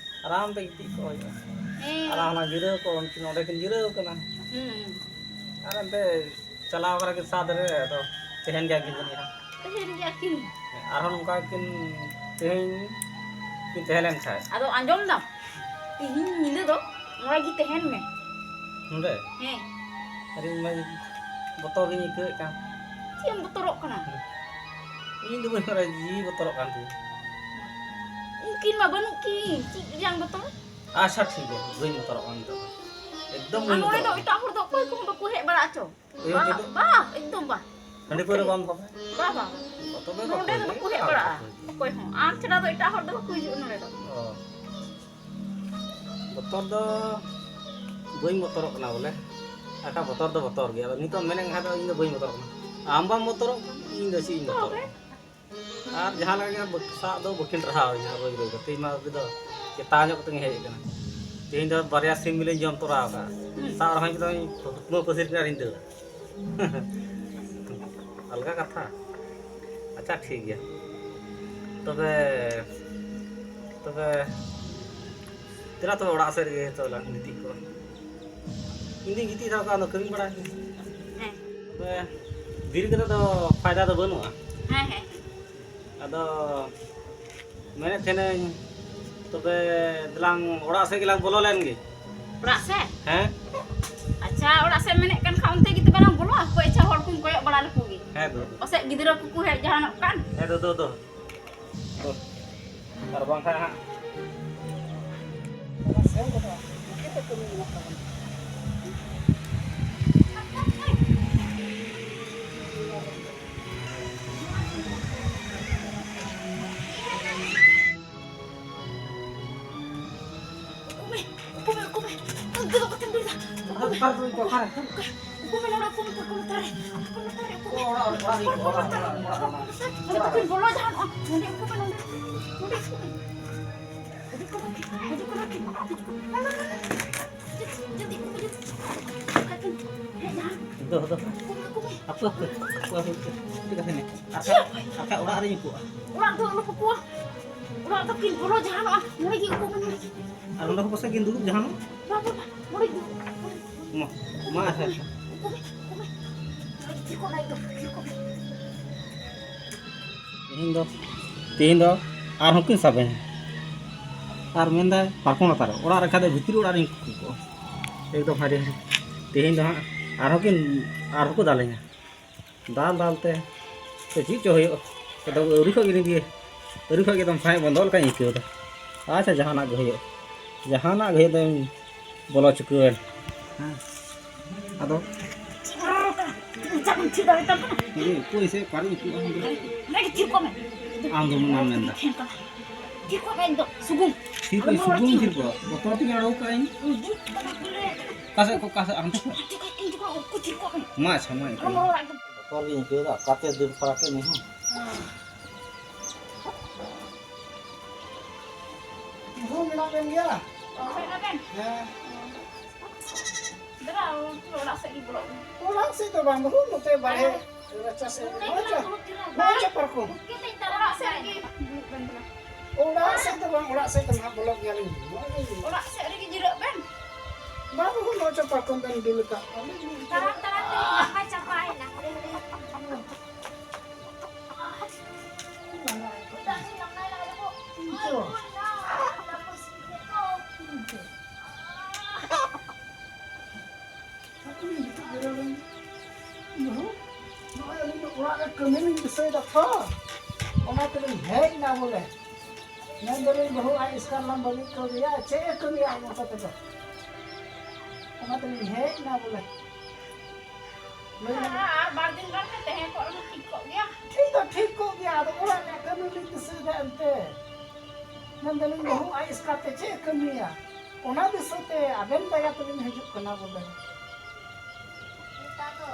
ᱟᱨᱟᱢ ᱛᱮ ᱜᱤᱛᱤᱡ ᱠᱚᱜ ᱦᱩᱭᱩᱜᱼᱟ᱾ ᱦᱮᱸ᱾ ᱟᱨ ᱦᱟᱱᱟ ᱡᱤᱨᱟᱹᱣ ᱠᱚ, ᱩᱱᱠᱤᱱ ᱚᱸᱰᱮ ᱠᱤᱱ ᱡᱤᱨᱟᱹᱣ ᱠᱟᱱᱟ᱾ ᱦᱩᱸ᱾ ᱟᱨ ᱚᱱᱛᱮ ᱪᱟᱞᱟᱣ ᱠᱟᱱᱟ ᱠᱤᱱ ᱥᱟᱛ ᱨᱮ, ᱟᱫᱚ ᱛᱟᱦᱮᱱ ᱜᱮᱭᱟ ᱠᱤᱱ ᱡᱟᱹᱱᱤᱡ ᱦᱟᱸᱜ᱾ ᱛᱟᱦᱮᱱ ᱜᱮᱭᱟ ᱠᱤᱱ᱾ ᱦᱮᱸ, ᱟᱨᱦᱚᱸ ᱱᱚᱝᱠᱟ ᱠᱤᱱ ᱛᱮᱦᱮᱧ ᱠᱤᱱ ᱛᱟᱦᱮᱸ ᱞᱮᱱ ᱠᱷᱟᱡ᱾ ᱟᱫᱚ ᱟᱸᱡᱚᱢ ᱫᱟᱢ, ᱛᱤᱦᱤᱧ ᱧᱤᱫᱟᱹ ᱫᱚ ᱱᱚᱰᱮ ᱜᱮ ᱛᱟᱦᱮᱱ ᱢᱮ᱾ ᱱᱚᱰᱮ? ᱦᱮᱸ᱾ ᱟᱨ ᱤᱧ ᱢᱟ ᱵᱚᱛᱚᱨ ᱜᱤᱧ ᱟᱹᱭᱠᱟᱹᱣᱮᱫ ᱠᱟᱱ᱾ ᱪᱮᱫ ᱮᱢ ᱵᱚᱛᱚᱨᱚᱜ ᱠᱟᱱᱟ? ᱤᱧ ᱫᱚ ᱵᱟᱹᱧ ᱵᱟᱲᱟᱭᱟ, ᱡᱤᱣᱤ ᱵᱚᱛᱚᱨᱚᱜ ᱠᱟᱱ ᱛᱤᱧᱟ᱾ ᱩᱱᱠᱤᱱ ᱢᱟ ᱵᱟᱹᱱᱩᱜ ᱠᱤᱱ, ᱪᱮᱫ ᱨᱮᱭᱟᱝ ᱵᱚᱛᱚᱨ? ᱟᱪᱪᱷᱟ, ᱴᱷᱤᱠ ᱜᱮᱭᱟ, ᱵᱟᱹᱧ ᱵᱚᱛᱚᱨᱚᱜ ᱠᱟᱱᱟ ᱱᱤᱛᱚᱜ ᱫᱚ᱾ ᱮᱠᱫᱚᱢ ᱟᱨ ᱵᱟᱹᱧ ᱱᱚᱰᱮ ᱫᱚ ᱵᱚᱛᱚᱨᱚᱜ ᱠᱟᱱᱟ᱾ ᱮᱴᱟᱜ ᱦᱚᱲ ᱫᱚ ᱚᱠᱚᱭ ᱠᱚᱦᱚᱸ ᱵᱟᱠᱚ ᱦᱮᱡ ᱵᱟᱲᱟᱜ ᱟᱪᱚ᱾ ᱤᱭᱟᱹ ᱵᱟ, ᱪᱮᱫ ᱫᱚ? ᱵᱟ, ᱮᱠᱫᱚᱢ ᱵᱟ᱾ ᱦᱟᱺᱰᱤ ᱯᱟᱹᱣᱨᱟᱹ ᱵᱟᱝ ᱫᱚᱦᱚ ᱠᱟᱜ? ᱵᱟ, ᱵᱟ᱾ ᱛᱚᱵᱮ ᱫᱚ ᱱᱚᱰᱮ ᱫᱚ ᱚᱠᱚᱭ ᱵᱟᱠᱚ ᱦᱮᱡ ᱮᱠᱟᱞ ᱵᱟᱲᱟᱜᱼᱟ᱾ ᱵᱟᱠᱚ ᱦᱤᱡᱩᱜᱼᱟ᱾ ᱚᱠᱚᱭ ᱦᱚᱸ᱾ ᱟᱢ ᱪᱷᱟᱲᱟ ᱫᱚ ᱮᱴᱟᱜ ᱦᱚᱲ ᱫᱚ ᱵᱟᱠᱚ ᱦᱤᱡᱩᱜᱼᱟ ᱱᱚᱰᱮ ᱫᱚ᱾ ᱚ᱾ ᱵᱚᱛᱚᱨ ᱫᱚ ᱵᱟᱹᱧ ᱵᱚᱛᱚᱨᱚᱜ ᱠᱟᱱᱟ ᱵᱚᱞᱮ᱾ ᱟᱠᱟ ᱵᱚᱛᱚᱨ ᱫᱚ ᱵᱚᱛᱚᱨ ᱜᱮᱭᱟ᱾ ᱟᱫᱚ ᱱᱤᱛᱚᱜ ᱢᱮᱱᱮᱫ ᱠᱷᱟᱱ ᱫᱚ ᱤᱧ ᱫᱚ ᱵᱟᱹᱧ ᱵᱚᱛᱚᱨᱚᱜ ᱠᱟᱱᱟ᱾ ᱟᱢ ᱵᱟᱢ ᱵᱚᱛᱚᱨᱚᱜ ᱠᱟᱱᱟ, ᱤᱧ ᱫᱚ ᱪᱮᱫ ᱤᱧ ᱵᱚᱛᱚᱨᱚᱜ ᱛᱚᱵᱮ? ᱠᱟᱱᱟ? ᱟᱨ ᱡᱟᱦᱟᱸ ᱞᱮᱠᱟ ᱜᱮ ᱥᱟᱵ ᱫᱚ ᱵᱟᱹᱠᱤᱱ ᱨᱟᱦᱟᱣ ᱤᱧᱟ ᱨᱳᱡᱽ ᱨᱳᱡᱽ ᱫᱚ᱾ ᱛᱮᱦᱮᱧ ᱢᱟ ᱩᱱᱠᱤᱱ ᱫᱚ ᱪᱮᱛᱟᱣ ᱧᱚᱜ ᱠᱟᱛᱮ ᱠᱤᱱ ᱦᱮᱡ ᱟᱠᱟᱱᱟ᱾ ᱛᱮᱦᱮᱧ ᱫᱚ ᱵᱟᱨᱭᱟ ᱥᱤᱢ ᱜᱮᱞᱤᱧ ᱡᱚᱢ ᱛᱚᱨᱟ ᱟᱠᱟᱫᱼᱟ᱾ ᱦᱩᱸ᱾ ᱥᱟᱵ ᱨᱮᱦᱚᱸ ᱤᱧ ᱫᱚ ᱦᱩᱠᱢᱟᱹ ᱯᱟᱹᱥᱤᱨ ᱠᱟᱱᱟ ᱟᱨᱤᱧ ᱫᱟᱹᱲᱟ᱾ ᱟᱞᱜᱟ ᱠᱟᱛᱷᱟ᱾ ᱟᱪᱪᱷᱟ, ᱴᱷᱤᱠ ᱜᱮᱭᱟ᱾ ᱛᱚᱵᱮ, ᱛᱚᱵᱮ, ᱫᱮᱞᱟ ᱛᱚᱵᱮ ᱚᱲᱟᱜ ᱥᱮᱫ ᱨᱮᱜᱮ ᱛᱚ ᱞᱟᱝ ᱜᱤᱛᱤᱡ ᱠᱚᱜᱼᱟ᱾ ᱤᱧ ᱫᱩᱧ ᱜᱤᱛᱤᱡ ᱫᱷᱟᱨᱟ ᱠᱚᱜᱼᱟ, ᱟᱫᱚ ᱠᱟᱹᱢᱤ ᱵᱟᱲᱟᱭ ᱢᱮ᱾ ᱦᱮᱸ᱾ ᱛᱚᱵᱮ, ᱫᱮᱨᱤ ᱠᱟᱛᱮ ᱫᱚ ᱯᱷᱟᱭᱫᱟ ᱫᱚ ᱵᱟᱹᱱᱩᱜᱼᱟ᱾ ᱦᱮᱸ, ᱦᱮᱸ᱾ ᱟᱫᱚ ᱢᱮᱱᱮᱫ ᱛᱟᱦᱮᱱᱟᱹᱧ, ᱛᱚᱵᱮ ᱫᱮᱞᱟᱝ ᱚᱲᱟᱜ ᱥᱮᱫ ᱜᱮᱞᱟᱝ ᱵᱚᱞᱚ ᱞᱮᱱ ᱜᱮ᱾ ᱚᱲᱟᱜ ᱥᱮᱫ? ᱦᱮᱸ᱾ ᱟᱪᱪᱷᱟ, ᱚᱲᱟᱜ ᱥᱮᱫ ᱢᱮᱱᱮᱫ ᱠᱟᱱ ᱠᱷᱟᱱ ᱚᱱᱛᱮ ᱜᱮ ᱛᱚᱵᱮ ᱞᱟᱝ ᱵᱚᱞᱚᱜᱼᱟ᱾ ᱦᱟᱯᱳᱭ, ᱟᱪᱪᱷᱟ, ᱦᱚᱲ ᱠᱚᱧ ᱠᱚᱭᱚᱜ ᱵᱟᱲᱟ ᱞᱮᱠᱚ ᱜᱮ᱾ ᱦᱮᱸ ᱫᱩ᱾ ᱯᱟᱥᱮᱡ ᱜᱤᱫᱽᱨᱟᱹ ᱠᱚᱠᱚ ᱦᱮᱡ ᱡᱟᱦᱟᱱᱚᱜ ᱠᱟᱱ᱾ ᱦᱮᱸ ᱫᱩ, ᱫᱩ, ᱫᱩ᱾ ᱫᱩ᱾ ᱟᱨ ᱵᱟᱝᱠᱷᱟᱱ ᱦᱟᱸᱜ ᱚᱱᱟ ᱥᱮᱱ ᱠᱚᱫᱚ ᱪᱤᱠᱟᱹᱛᱮ ᱠᱟᱹᱢᱤ ᱢᱮᱱᱟᱜ ᱛᱟᱵᱚᱱᱟ? ᱩᱠᱩ ᱢᱮ, ᱩᱠᱩ ᱢᱮ, ᱩᱠᱩ ᱢᱮ᱾ ᱚᱱᱛᱮ ᱫᱚ ᱚᱠᱟᱛᱮᱢ ᱫᱟᱹᱲ ᱮᱫᱟ? ᱚᱠᱟᱨᱮ ᱫᱚ ᱤᱧ ᱫᱚ ᱚᱠᱟᱨᱮ? ᱩᱠᱩ ᱢᱮ, ᱱᱚᱰᱮ ᱩᱠᱩ ᱢᱮ, ᱯᱟᱨᱠᱚᱢ ᱞᱟᱛᱟᱨ ᱨᱮ᱾ ᱯᱟᱨᱠᱚᱢ ᱞᱟᱛᱟᱨ ᱨᱮ ᱩᱠᱩ ᱢᱮ᱾ ᱚᱲᱟᱜ, ᱚᱲᱟᱜ, ᱚᱲᱟᱜ, ᱚᱲᱟᱜ, ᱚᱲᱟᱜ, ᱚᱲᱟᱜ, ᱚᱲᱟᱜ᱾ ᱱᱚᱰᱮ ᱩᱠᱩ ᱢᱮ, ᱵᱚᱞᱚ ᱡᱟᱦᱟᱱᱚᱜᱼᱟ᱾ ᱱᱚᱰᱮ ᱩᱠᱩ ᱢᱮ, ᱱᱚᱰᱮ᱾ ᱱᱚᱰᱮ ᱩᱠᱩ ᱢᱮ᱾ ᱦᱤᱡᱩᱜ ᱠᱟᱱᱟ ᱠᱤᱱ, ᱦᱤᱡᱩᱜ ᱠᱟᱱᱟ ᱠᱤᱱ᱾ ᱱᱚᱰᱮ, ᱱᱚᱰᱮ, ᱱᱚᱰᱮ᱾ ᱦᱤᱡᱩᱜ ᱠᱟᱱᱟ ᱠᱤᱱ᱾ ᱦᱮᱡ ᱡᱟᱦᱟᱱ᱾ ᱫᱚᱦᱚ, ᱫᱚᱦᱚ᱾ ᱩᱠᱩ ᱢᱮ, ᱩᱠᱩ ᱢᱮ᱾ ᱦᱟᱯᱮ, ᱦᱟᱯᱮ, ᱦᱟᱯᱮ, ᱦᱟᱯᱮ, ᱦᱟᱯᱮ᱾ ᱪᱮᱫ ᱠᱟᱛᱷᱟ ᱢᱮᱱᱟᱜᱼᱟ? ᱟᱨ ᱠᱷᱟᱡ, ᱟᱨ ᱠᱷᱟᱡ ᱚᱲᱟᱜ ᱨᱮᱧ ᱩᱠᱩᱜᱼᱟ᱾ ᱚᱲᱟᱜ ᱫᱚ ᱟᱞᱚ ᱯᱮ ᱩᱠᱩᱜᱼᱟ᱾ ᱚᱲᱟᱜ ᱫᱚ ᱠᱤᱱ ᱵᱚᱞᱚ ᱡᱟᱦᱟᱱᱚᱜᱼᱟ᱾ ᱱᱚᱰᱮ ᱜᱮ ᱩᱠᱩ ᱢᱮ, ᱱᱚᱰᱮ ᱜᱮ᱾ ᱟᱨ ᱚᱸᱰᱮ ᱦᱚᱸ ᱯᱟᱥᱮᱡ ᱠᱤᱱ ᱫᱩᱲᱩᱵ ᱡᱟᱦᱟᱱᱚᱜ᱾ ᱵᱟ, ᱵᱟ, ᱵᱟ, ᱱᱚᱰᱮ ᱜᱮ᱾ ᱢᱟ, ᱢᱟ, ᱟᱪᱪᱷᱟ, ᱟᱪᱪᱷᱟ᱾ ᱩᱠᱩ ᱢᱮ, ᱩᱠᱩ ᱢᱮ᱾ ᱛᱷᱤᱨ ᱠᱚᱜ ᱢᱮ, ᱮᱠᱫᱚᱢ, ᱛᱷᱤᱨ ᱠᱚᱜ ᱢᱮ᱾ ᱛᱮᱦᱮᱧ ᱫᱚ, ᱛᱮᱦᱮᱧ ᱫᱚ ᱟᱨᱦᱚᱸ ᱠᱤᱱ ᱥᱟᱵᱮᱧᱟ᱾ ᱟᱨ ᱢᱮᱱᱫᱟᱭ ᱯᱟᱨᱠᱚᱢ ᱞᱟᱛᱟᱨ ᱨᱮ, ᱚᱲᱟᱜ ᱨᱮ ᱠᱷᱟᱡ ᱫᱚ ᱵᱷᱤᱛᱨᱤ ᱚᱲᱟᱜ ᱨᱮᱧ ᱠᱩᱠᱩ ᱠᱚᱜᱼᱟ᱾ ᱮᱠᱫᱚᱢ ᱦᱟᱹᱨᱤ ᱦᱟᱹᱨᱤ᱾ ᱛᱮᱦᱮᱧ ᱫᱚ ᱦᱟᱸᱜ ᱟᱨᱦᱚᱸ ᱠᱤᱱ, ᱟᱨᱦᱚᱸ ᱠᱚ ᱫᱟᱞᱮᱧᱟ᱾ ᱫᱟᱞ ᱫᱟᱞ ᱛᱮ ᱛᱚ ᱪᱮᱫ ᱪᱚ ᱦᱩᱭᱩᱜᱼᱟ᱾ ᱮᱠᱫᱚᱢ ᱟᱹᱣᱨᱤ ᱠᱷᱚᱡ ᱜᱮ ᱱᱤᱭᱟᱹ, ᱟᱹᱣᱨᱤ ᱠᱷᱚᱡ ᱜᱮ ᱮᱠᱫᱚᱢ ᱥᱟᱸᱦᱮᱫ ᱵᱚᱱᱫᱚ ᱞᱮᱠᱟᱧ ᱟᱹᱭᱠᱟᱹᱣ ᱮᱫᱟ᱾ ᱟᱪᱪᱷᱟ, ᱡᱟᱦᱟᱱᱟᱜ ᱜᱮ ᱦᱩᱭᱩᱜ, ᱡᱟᱦᱟᱱᱟᱜ ᱜᱮ ᱦᱩᱭᱩᱜ ᱫᱚᱧ ᱵᱚᱞᱚ ᱪᱩᱠᱟᱹᱣ ᱮᱱ᱾ ᱦᱮᱸ, ᱟᱫᱚ ᱪᱮᱫ ᱦᱚᱸ ᱵᱟᱝ ᱠᱟᱱᱟ᱾ ᱪᱮᱫ ᱮᱢ ᱪᱮᱫ ᱫᱟᱲᱮᱭᱟᱜ ᱛᱟᱢ ᱠᱟᱱᱟ? ᱦᱮᱸ, ᱚᱠᱚᱭ ᱥᱮ ᱚᱠᱟᱨᱮᱧ ᱩᱠᱩᱜᱼᱟ? ᱚᱸᱰᱮ ᱜᱮ ᱛᱷᱤᱨ ᱠᱚᱜ ᱢᱮ᱾ ᱟᱢ ᱫᱚ ᱢᱮᱱᱟᱢ ᱢᱮᱱᱫᱟ᱾ ᱛᱷᱤᱨ ᱠᱚᱜ ᱢᱮ, ᱤᱧ ᱫᱚ ᱥᱩᱜᱩᱢ᱾ ᱛᱷᱤᱨ ᱠᱚ ᱟᱞᱚᱢ ᱨᱚᱲᱟ ᱥᱩᱜᱩᱢ ᱪᱮᱫ ᱦᱚᱸ᱾ ᱛᱷᱤᱨ ᱠᱚ᱾ ᱵᱚᱛᱚᱨ ᱛᱮᱜᱮ ᱟᱲᱟᱜ ᱠᱟᱜ ᱟᱹᱧ᱾ ᱚᱠᱟ ᱥᱮᱫ ᱠᱚ, ᱚᱠᱟ ᱥᱮᱫ ᱟᱢ ᱴᱷᱮᱱ? ᱤᱧ ᱫᱚ ᱩᱠᱩ ᱛᱷᱤᱨ ᱠᱚᱜ ᱢᱮ᱾ ᱢᱟ ᱟᱪᱪᱷᱟ, ᱢᱟ ᱮᱱᱠᱷᱟᱱ᱾ ᱟᱞᱚᱢ ᱨᱚᱲᱟ ᱮᱠᱫᱚᱢ᱾ ᱵᱚᱛᱚᱨ ᱜᱤᱧ ᱟᱹᱭᱠᱟᱹᱣ ᱮᱫᱟ, ᱚᱠᱟᱛᱮ ᱫᱟᱹᱲ ᱯᱷᱟᱨᱟᱠ ᱮᱱ ᱤᱧ ᱦᱚᱸ᱾ ᱦᱮᱸ᱾ ᱦᱚᱸ, ᱢᱮᱱᱟᱜ ᱵᱮᱱ ᱜᱮᱭᱟ? ᱚ, ᱦᱮᱡ ᱱᱟᱵᱮᱱ? ᱦᱮᱸ᱾ ᱫᱟᱫᱟ, ᱚᱲᱟᱜ ᱥᱮᱫ ᱜᱮ ᱵᱚᱞᱚᱜ ᱢᱮ᱾ ᱚᱲᱟᱜ ᱥᱮᱫ ᱫᱚ ᱵᱟᱝ, ᱵᱟᱹᱦᱩ, ᱱᱚᱛᱮ ᱵᱟᱨᱦᱮ ᱦᱮᱸ᱾ ᱨᱟᱪᱟ ᱥᱮᱫ ᱨᱮ᱾ ᱱᱚᱜᱼᱚᱭ ᱪᱚ, ᱱᱚᱜᱼᱚᱭ ᱪᱚ ᱯᱟᱨᱠᱚᱢ᱾ ᱚᱲᱟᱜ ᱥᱮᱫ ᱨᱮᱜᱮ ᱫᱩᱲᱩᱵ ᱵᱮᱱ ᱫᱮᱞᱟ᱾ ᱚᱲᱟᱜ ᱥᱮᱫ ᱫᱚ ᱵᱟᱝ, ᱚᱲᱟᱜ ᱥᱮᱫ ᱫᱚ ᱱᱟᱦᱟᱜ ᱵᱚᱞᱚᱜ ᱜᱮᱭᱟᱞᱤᱧ᱾ ᱱᱚᱜᱼᱚᱭ ᱞᱤᱧ ᱚᱲᱟᱜ ᱥᱮᱫ ᱨᱮᱜᱮ ᱡᱤᱨᱟᱹᱜ ᱵᱮᱱ᱾ ᱵᱟᱝ, ᱵᱟᱹᱵᱩ, ᱱᱚᱜᱼᱚᱭ ᱪᱚ ᱯᱟᱨᱠᱚᱢ ᱵᱮᱱ ᱵᱤᱞ ᱟᱠᱟᱫ᱾ ᱛᱟᱲᱟᱢ ᱛᱟᱲᱟᱢ ᱛᱮ ᱞᱟᱸᱜᱟ ᱪᱟᱵᱟᱭᱮᱱᱟ᱾ ᱪᱮᱫᱟᱜ ᱵᱤᱱ ᱞᱟᱸᱜᱟᱭᱮᱱᱟ ᱵᱟᱹᱵᱩ? ᱤᱧ ᱪᱚ᱾ ᱤᱧ ᱪᱚ᱾ ᱦᱟᱯᱮᱧ ᱜᱤᱛᱤᱡ ᱡᱤᱨᱟᱹᱣ ᱞᱮᱱ ᱜᱮ᱾ ᱵᱟᱹᱦᱩ, ᱱᱚᱜᱼᱚᱭ ᱟᱹᱞᱤᱧ ᱫᱚ ᱚᱲᱟᱜ ᱨᱮ ᱠᱟᱹᱢᱤ ᱞᱤᱧ ᱫᱤᱥᱟᱹᱭᱮᱫᱟ ᱛᱚ, ᱚᱱᱟ ᱛᱮᱞᱤᱧ ᱦᱮᱡ ᱮᱱᱟ ᱵᱚᱞᱮ᱾ ᱢᱮᱱ ᱫᱟᱞᱤᱧ ᱵᱟᱹᱦᱩ ᱟᱡ ᱮᱥᱠᱟᱨ ᱞᱟᱝ ᱵᱟᱹᱜᱤ ᱦᱚᱴᱚ ᱟᱫᱮᱭᱟ, ᱪᱮᱫ ᱮ ᱠᱟᱹᱢᱤᱭᱟ ᱟᱡ ᱢᱚᱛᱚ ᱛᱮᱫᱚ? ᱚᱱᱟ ᱛᱮᱞᱤᱧ ᱦᱮᱡ ᱮᱱᱟ ᱵᱚᱞᱮ᱾ ᱞᱟᱹᱭ ᱢᱮ᱾ ᱟᱨ ᱵᱟᱨ ᱫᱤᱱ ᱜᱟᱱ ᱯᱮ ᱛᱟᱦᱮᱸ ᱠᱚᱜ ᱨᱮᱦᱚᱸ ᱴᱷᱤᱠ ᱠᱚᱜ ᱜᱮᱭᱟ᱾ ᱴᱷᱤᱠ ᱫᱚ ᱴᱷᱤᱠ ᱠᱚᱜ ᱜᱮᱭᱟ, ᱟᱫᱚ ᱚᱲᱟᱜ ᱨᱮᱭᱟᱜ ᱠᱟᱹᱢᱤ ᱞᱤᱧ ᱫᱤᱥᱟᱹᱭᱮᱫᱟ ᱮᱱᱛᱮ᱾ ᱢᱮᱱ ᱫᱟᱞᱤᱧ ᱵᱟᱹᱦᱩ ᱟᱡ ᱮᱥᱠᱟᱨ ᱛᱮ ᱪᱮᱫ ᱮ ᱠᱟᱹᱢᱤᱭᱟ? ᱚᱱᱟ ᱫᱤᱥᱟᱹ ᱛᱮ ᱟᱵᱮᱱ ᱫᱟᱭᱟ ᱛᱮᱞᱤᱧ ᱦᱤᱡᱩᱜ ᱠᱟᱱᱟ ᱵᱚᱞᱮ᱾ ᱱᱮᱛᱟᱨ ᱫᱚ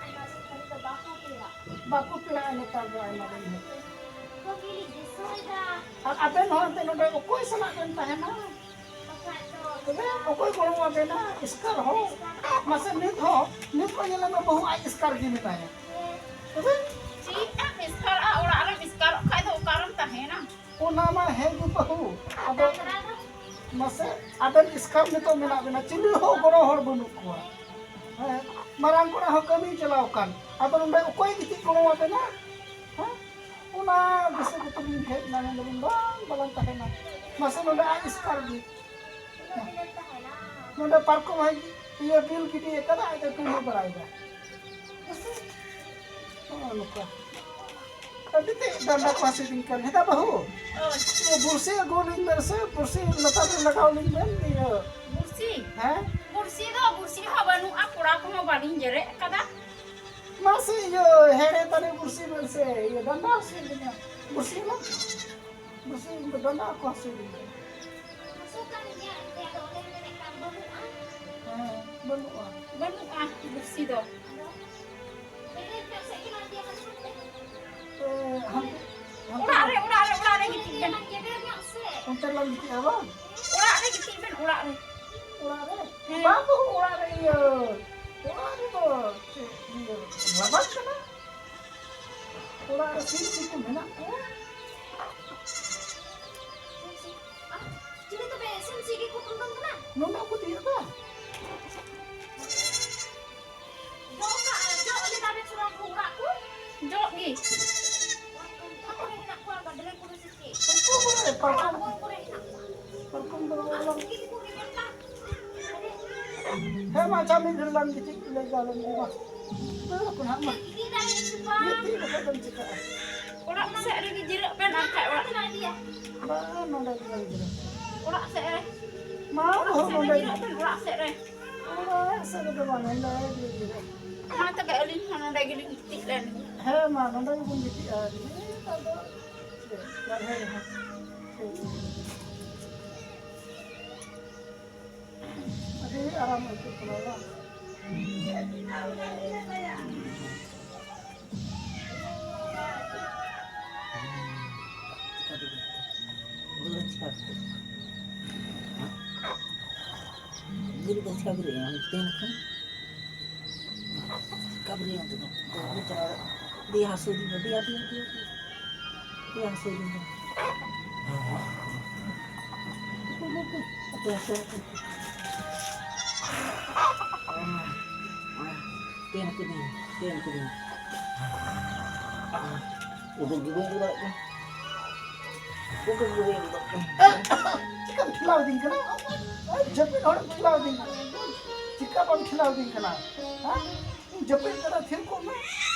ᱟᱭᱢᱟ ᱫᱤᱱ ᱠᱷᱚᱱ ᱫᱚ ᱵᱟᱠᱚ ᱯᱮᱲᱟᱜ᱾ ᱵᱟᱠᱚ ᱯᱮᱲᱟᱜᱼᱟ ᱱᱮᱛᱟᱨ ᱫᱚ ᱟᱭᱢᱟ ᱫᱤᱱ ᱫᱚ᱾ ᱠᱟᱹᱢᱤ ᱞᱤᱧ ᱫᱤᱥᱟᱹᱭᱮᱫᱟ᱾ ᱟᱨ ᱟᱵᱮᱱ ᱦᱚᱸ ᱮᱱᱛᱮ ᱱᱚᱰᱮ ᱚᱠᱚᱭ ᱥᱟᱞᱟᱜ ᱵᱮᱱ ᱛᱟᱦᱮᱱᱟ? ᱵᱟᱠᱷᱟᱡ ᱫᱚ ᱛᱚᱵᱮ ᱚᱠᱚᱭ ᱜᱚᱲᱚ ᱟᱵᱮᱱᱟ? ᱮᱥᱠᱟᱨ ᱦᱚᱲ᱾ ᱢᱟᱥᱮ ᱱᱤᱛ ᱦᱚᱸ, ᱱᱤᱛ ᱦᱚᱸ ᱧᱮᱞᱮ ᱢᱮ ᱵᱟᱹᱦᱩ ᱟᱡ ᱮᱥᱠᱟᱨ ᱜᱮ ᱢᱮᱱᱟᱭᱟ᱾ ᱛᱚᱵᱮ ᱪᱮᱫ ᱮᱢ ᱮᱥᱠᱟᱨᱚᱜᱼᱟ? ᱚᱲᱟᱜ ᱨᱮᱢ ᱮᱥᱠᱟᱨᱚᱜ ᱠᱷᱟᱡ ᱫᱚ ᱚᱠᱟᱨᱮᱢ ᱛᱟᱦᱮᱱᱟ? ᱚᱱᱟ ᱢᱟ ᱦᱮᱸ ᱜᱮ ᱵᱟᱹᱦᱩ᱾ ᱟᱫᱚ ᱰᱟᱝᱨᱟ ᱫᱚ? ᱢᱟᱥᱮ ᱟᱵᱮᱱ ᱮᱥᱠᱟᱨ ᱱᱤᱛᱚᱜ ᱢᱮᱱᱟᱜ ᱵᱮᱱᱟ, ᱪᱤᱞᱤ ᱦᱚᱸ ᱜᱚᱲᱚ ᱦᱚᱲ ᱵᱟᱹᱱᱩᱜ ᱠᱚᱣᱟ᱾ ᱦᱮᱸ, ᱢᱟᱨᱟᱝ ᱠᱚᱲᱟ ᱦᱚᱸ ᱠᱟᱹᱢᱤ ᱪᱟᱞᱟᱣ ᱟᱠᱟᱱ, ᱟᱫᱚ ᱱᱚᱰᱮ ᱚᱠᱚᱭ ᱜᱤᱛᱤᱡ ᱜᱚᱲᱚ ᱟᱵᱮᱱᱟ? ᱦᱮᱸ, ᱚᱱᱟ ᱫᱤᱥᱟᱹ ᱠᱟᱛᱮ ᱞᱤᱧ ᱦᱮᱡ ᱮᱱᱟ, ᱢᱮᱱ ᱫᱟᱞᱤᱧ ᱵᱟᱝ, ᱵᱟᱞᱟᱝ ᱛᱟᱦᱮᱱᱟ᱾ ᱢᱟᱥᱮ ᱱᱚᱰᱮ ᱟᱡ ᱮᱥᱠᱟᱨ ᱜᱮ᱾ ᱱᱚᱰᱮ ᱯᱟᱨᱠᱚᱢ ᱦᱚᱸᱭ ᱤᱭᱟᱹ ᱵᱤᱞ ᱜᱤᱰᱤ ᱟᱠᱟᱫᱟ, ᱟᱡ ᱫᱚ ᱠᱟᱹᱢᱤ ᱵᱟᱲᱟᱭᱮᱫᱟ᱾ ᱢᱟᱥᱮ, ᱱᱚᱜᱼᱚ ᱱᱚᱝᱠᱟ᱾ ᱟᱹᱰᱤ ᱛᱮᱫ ᱰᱟᱸᱰᱟ ᱠᱚ ᱦᱟᱹᱥᱩᱭᱮᱫᱤᱧ ᱠᱟᱱ᱾ ᱦᱮᱸᱫᱟ ᱵᱟᱹᱦᱩ, ᱦᱳᱭ᱾ ᱤᱭᱟᱹ ᱵᱩᱨᱥᱤ ᱟᱹᱜᱩ ᱟᱹᱞᱤᱧ ᱵᱮᱱ ᱥᱮ, ᱵᱩᱨᱥᱤ ᱞᱟᱛᱟᱨ ᱨᱮ ᱞᱟᱜᱟᱣ ᱟᱹᱞᱤᱧ ᱵᱮᱱ, ᱤᱭᱟᱹ᱾ ᱵᱩᱨᱥᱤ? ᱦᱮᱸ? ᱵᱩᱨᱥᱤ ᱫᱚ, ᱵᱩᱨᱥᱤ ᱦᱚᱸ ᱵᱟᱹᱱᱩᱜᱼᱟ, ᱠᱚᱲᱟ ᱠᱚᱦᱚᱸ ᱵᱟᱹᱞᱤᱧ ᱡᱮᱨᱮᱫ ᱟᱠᱟᱫᱟ᱾ ᱢᱟᱥᱮ, ᱤᱭᱟᱹ, ᱦᱮᱲᱮ ᱛᱟᱞᱮ ᱵᱩᱨᱥᱤ ᱵᱮᱱ ᱥᱮ, ᱤᱭᱟᱹ, ᱰᱟᱸᱰᱟ ᱦᱟᱹᱥᱩᱭᱮᱫᱤᱧᱟ᱾ ᱵᱩᱨᱥᱤ ᱮᱢᱟ᱾ ᱵᱩᱨᱥᱤ ᱤᱧ ᱫᱚ ᱰᱟᱸᱰᱟ ᱠᱚ ᱦᱟᱹᱥᱩᱭᱮᱫᱤᱧᱟ᱾ ᱦᱟᱹᱥᱩ ᱠᱟᱱ ᱜᱮᱭᱟ ᱮᱱᱛᱮ, ᱟᱫᱚ ᱚᱱᱮ ᱢᱮᱱᱮᱫ ᱠᱟᱱ ᱵᱟᱹᱱᱩᱜᱼᱟ᱾ ᱦᱮᱸ, ᱵᱟᱹᱱᱩᱜᱼᱟ᱾ ᱵᱟᱹᱱᱩᱜᱼᱟ ᱵᱩᱨᱥᱤ ᱫᱚ᱾ ᱟᱫᱚ ᱡᱮᱨᱮᱲ ᱧᱚᱜ ᱥᱮᱫ ᱜᱮᱞᱟᱝ ᱤᱫᱤᱭᱟ, ᱦᱟᱱᱛᱮ᱾ ᱮ, ᱦᱟᱱᱛᱮ, ᱦᱟᱱᱛᱮ ᱚᱲᱟᱜ ᱨᱮ, ᱚᱲᱟᱜ ᱨᱮ, ᱚᱲᱟᱜ ᱨᱮ ᱜᱤᱛᱤᱡ ᱵᱮᱱ᱾ ᱡᱮᱨᱮᱲ ᱧᱚᱜ ᱥᱮᱫ᱾ ᱚᱱᱛᱮ ᱨᱮᱞᱟᱝ ᱜᱤᱛᱤᱡᱼᱟ ᱵᱟᱝ? ᱚᱲᱟᱜ ᱨᱮ ᱜᱤᱛᱤᱡ ᱵᱮᱱ, ᱚᱲᱟᱜ ᱨᱮ᱾ ᱚᱲᱟᱜ ᱨᱮ? ᱦᱮᱸ᱾ ᱵᱟᱝ ᱵᱟᱹᱦᱩ, ᱚᱲᱟᱜ ᱨᱮ ᱤᱭᱟᱹ, ᱚᱲᱟᱜ ᱨᱮᱫᱚ ᱪᱮᱫ ᱤᱭᱟᱹ, ᱨᱟᱵᱟᱝ ᱠᱟᱱᱟ᱾ ᱚᱲᱟᱜ ᱨᱮ ᱥᱤᱢ ᱥᱤ ᱠᱚ ᱢᱮᱱᱟᱜ ᱠᱚᱣᱟ? ᱥᱤᱢ ᱥᱤ? ᱟᱨ ᱪᱤᱞᱤ ᱛᱚᱵᱮ ᱥᱤᱢ ᱥᱤ ᱜᱮ ᱠᱚ ᱩᱰᱩᱝ ᱠᱟᱱᱟ? ᱱᱚᱰᱮ ᱠᱚ ᱛᱤᱭᱳᱜ ᱫᱟ᱾ ᱡᱚᱜ ᱠᱟᱜ, ᱡᱚᱜ ᱞᱮᱫᱟ ᱵᱮᱱ ᱥᱮ ᱵᱟᱝ ᱚᱲᱟᱜ ᱠᱚ? ᱡᱚᱜ ᱜᱮ᱾ ᱚᱠᱟ ᱠᱚᱨᱮ ᱦᱮᱱᱟᱜ ᱠᱚᱣᱟ? ᱜᱟᱰᱨᱟᱹ ᱠᱚᱨᱮ ᱥᱮ ᱪᱮᱫ? ᱩᱱᱠᱩ ᱠᱚᱨᱮ, ᱯᱟᱨᱠᱚᱢ᱾ ᱯᱟᱨᱠᱚᱢ ᱠᱚᱨᱮ ᱦᱮᱱᱟᱜ ᱠᱚᱣᱟ᱾ ᱯᱟᱨᱠᱚᱢ ᱫᱚ ᱟᱨ ᱵᱟᱝ᱾ ᱩᱱᱠᱤᱱ ᱠᱚ ᱜᱮᱜᱮᱨ ᱠᱟᱱ᱾ ᱦᱮᱸ, ᱢᱟ, ᱟᱪᱪᱷᱟ, ᱢᱤᱫ ᱜᱷᱟᱹᱲᱤᱡ ᱞᱟᱝ ᱜᱤᱛᱤᱡ ᱞᱮ ᱜᱟᱞᱚᱪ ᱞᱮᱜᱮ, ᱢᱟ᱾ ᱫᱟᱹᱲ ᱟᱠᱚ ᱱᱟᱦᱟᱜ, ᱢᱟ᱾ ᱜᱤᱛᱤᱡ ᱫᱟᱲᱮᱭᱟᱜ ᱥᱮ ᱵᱟᱝ? ᱜᱤᱛᱤᱡ ᱞᱮᱠᱷᱟᱡ ᱫᱚᱢ ᱪᱤᱠᱟᱹᱜᱼᱟ? ᱚᱲᱟᱜ ᱥᱮᱫ ᱨᱮᱜᱮ ᱡᱤᱨᱟᱹᱜ ᱵᱮᱱ, ᱟᱨ ᱠᱷᱟᱡ ᱚᱲᱟᱜ᱾ ᱵᱟᱝ, ᱱᱚᱰᱮ ᱜᱮ ᱞᱟᱝ ᱡᱤᱨᱟᱹᱜᱼᱟ᱾ ᱚᱲᱟᱜ ᱥᱮᱫ ᱨᱮ᱾ ᱢᱟ, ᱚᱲᱟᱜ ᱦᱚᱸ ᱥᱮᱫ ᱨᱮ ᱱᱚᱰᱮ ᱜᱮ᱾ ᱡᱤᱨᱟᱹᱜ ᱵᱮᱱ, ᱚᱲᱟᱜ ᱥᱮᱫ ᱨᱮ᱾ ᱚᱲᱟᱜ ᱥᱮᱫ ᱨᱮᱫᱚ ᱵᱟᱝ, ᱱᱚᱰᱮ ᱜᱮ ᱞᱟᱝ ᱡᱤᱨᱟᱹᱜᱼᱟ᱾ ᱢᱟ ᱛᱚᱵᱮ, ᱟᱹᱞᱤᱧ ᱦᱚᱸ ᱱᱚᱰᱮ ᱜᱮᱞᱤᱧ ᱜᱤᱛᱤᱡ ᱞᱮᱱ ᱜᱮ᱾ ᱦᱮᱸ, ᱢᱟ, ᱱᱚᱰᱮ ᱜᱮᱵᱚᱱ ᱜᱤᱛᱤᱡᱼᱟ᱾ ᱱᱮᱛᱟᱨ ᱫᱚ ᱪᱮᱫ, ᱵᱟᱨᱦᱮ ᱨᱮᱦᱚᱸ᱾ ᱴᱷᱤᱠ᱾ ᱟᱹᱰᱤ ᱟᱨᱟᱢ ᱟᱹᱭᱠᱟᱹᱜ ᱠᱟᱱᱟ, ᱵᱟᱝ? ᱵᱮᱨᱮᱫ ᱫᱚ ᱪᱤᱠᱟ ᱵᱮᱨᱮᱫ ᱮᱱᱟ? ᱛᱮᱦᱮᱧ ᱠᱷᱚᱱ ᱪᱤᱠᱟ ᱵᱮᱨᱮᱫ ᱮᱱᱟ? ᱫᱮᱭᱟ ᱦᱟᱹᱥᱩᱭᱮᱫᱤᱧᱟ, ᱫᱮᱭᱟ, ᱫᱮᱭᱟ, ᱫᱮᱭᱟ, ᱫᱮᱭᱟ᱾ ᱫᱮᱭᱟ ᱦᱟᱹᱥᱩᱭᱮᱫᱤᱧᱟ᱾ ᱦᱟᱯᱮ, ᱦᱟᱯᱮ, ᱦᱟᱯᱮ᱾ ᱛᱮᱱ ᱠᱤᱫᱤᱧ, ᱛᱮᱱ ᱠᱤᱫᱤᱧ᱾ ᱩᱰᱩᱠ ᱜᱮ ᱵᱟᱹᱧ ᱩᱰᱩᱠ ᱫᱟᱲᱮᱭᱟᱜ ᱠᱟᱱᱟ᱾ ᱩᱰᱩᱠ ᱜᱮ ᱵᱟᱹᱧ ᱩᱰᱩᱠ ᱫᱟᱲᱮᱭᱟᱜ ᱠᱟᱱᱟ᱾ ᱪᱤᱠᱟᱢ ᱴᱷᱮᱞᱟᱣ ᱤᱫᱤᱧ ᱠᱟᱱᱟ? ᱡᱟᱹᱯᱤᱫ ᱦᱚᱲᱮᱢ ᱴᱷᱮᱞᱟᱣ ᱤᱫᱤᱧ ᱠᱟᱱᱟ᱾ ᱪᱤᱠᱟ ᱵᱟᱢ ᱴᱷᱮᱞᱟᱣ ᱤᱫᱤᱧ ᱠᱟᱱᱟ? ᱦᱮᱸ? ᱤᱧ ᱡᱟᱹᱯᱤᱫ ᱠᱟᱱᱟ, ᱛᱷᱤᱨ ᱠᱚᱜ ᱢᱮ᱾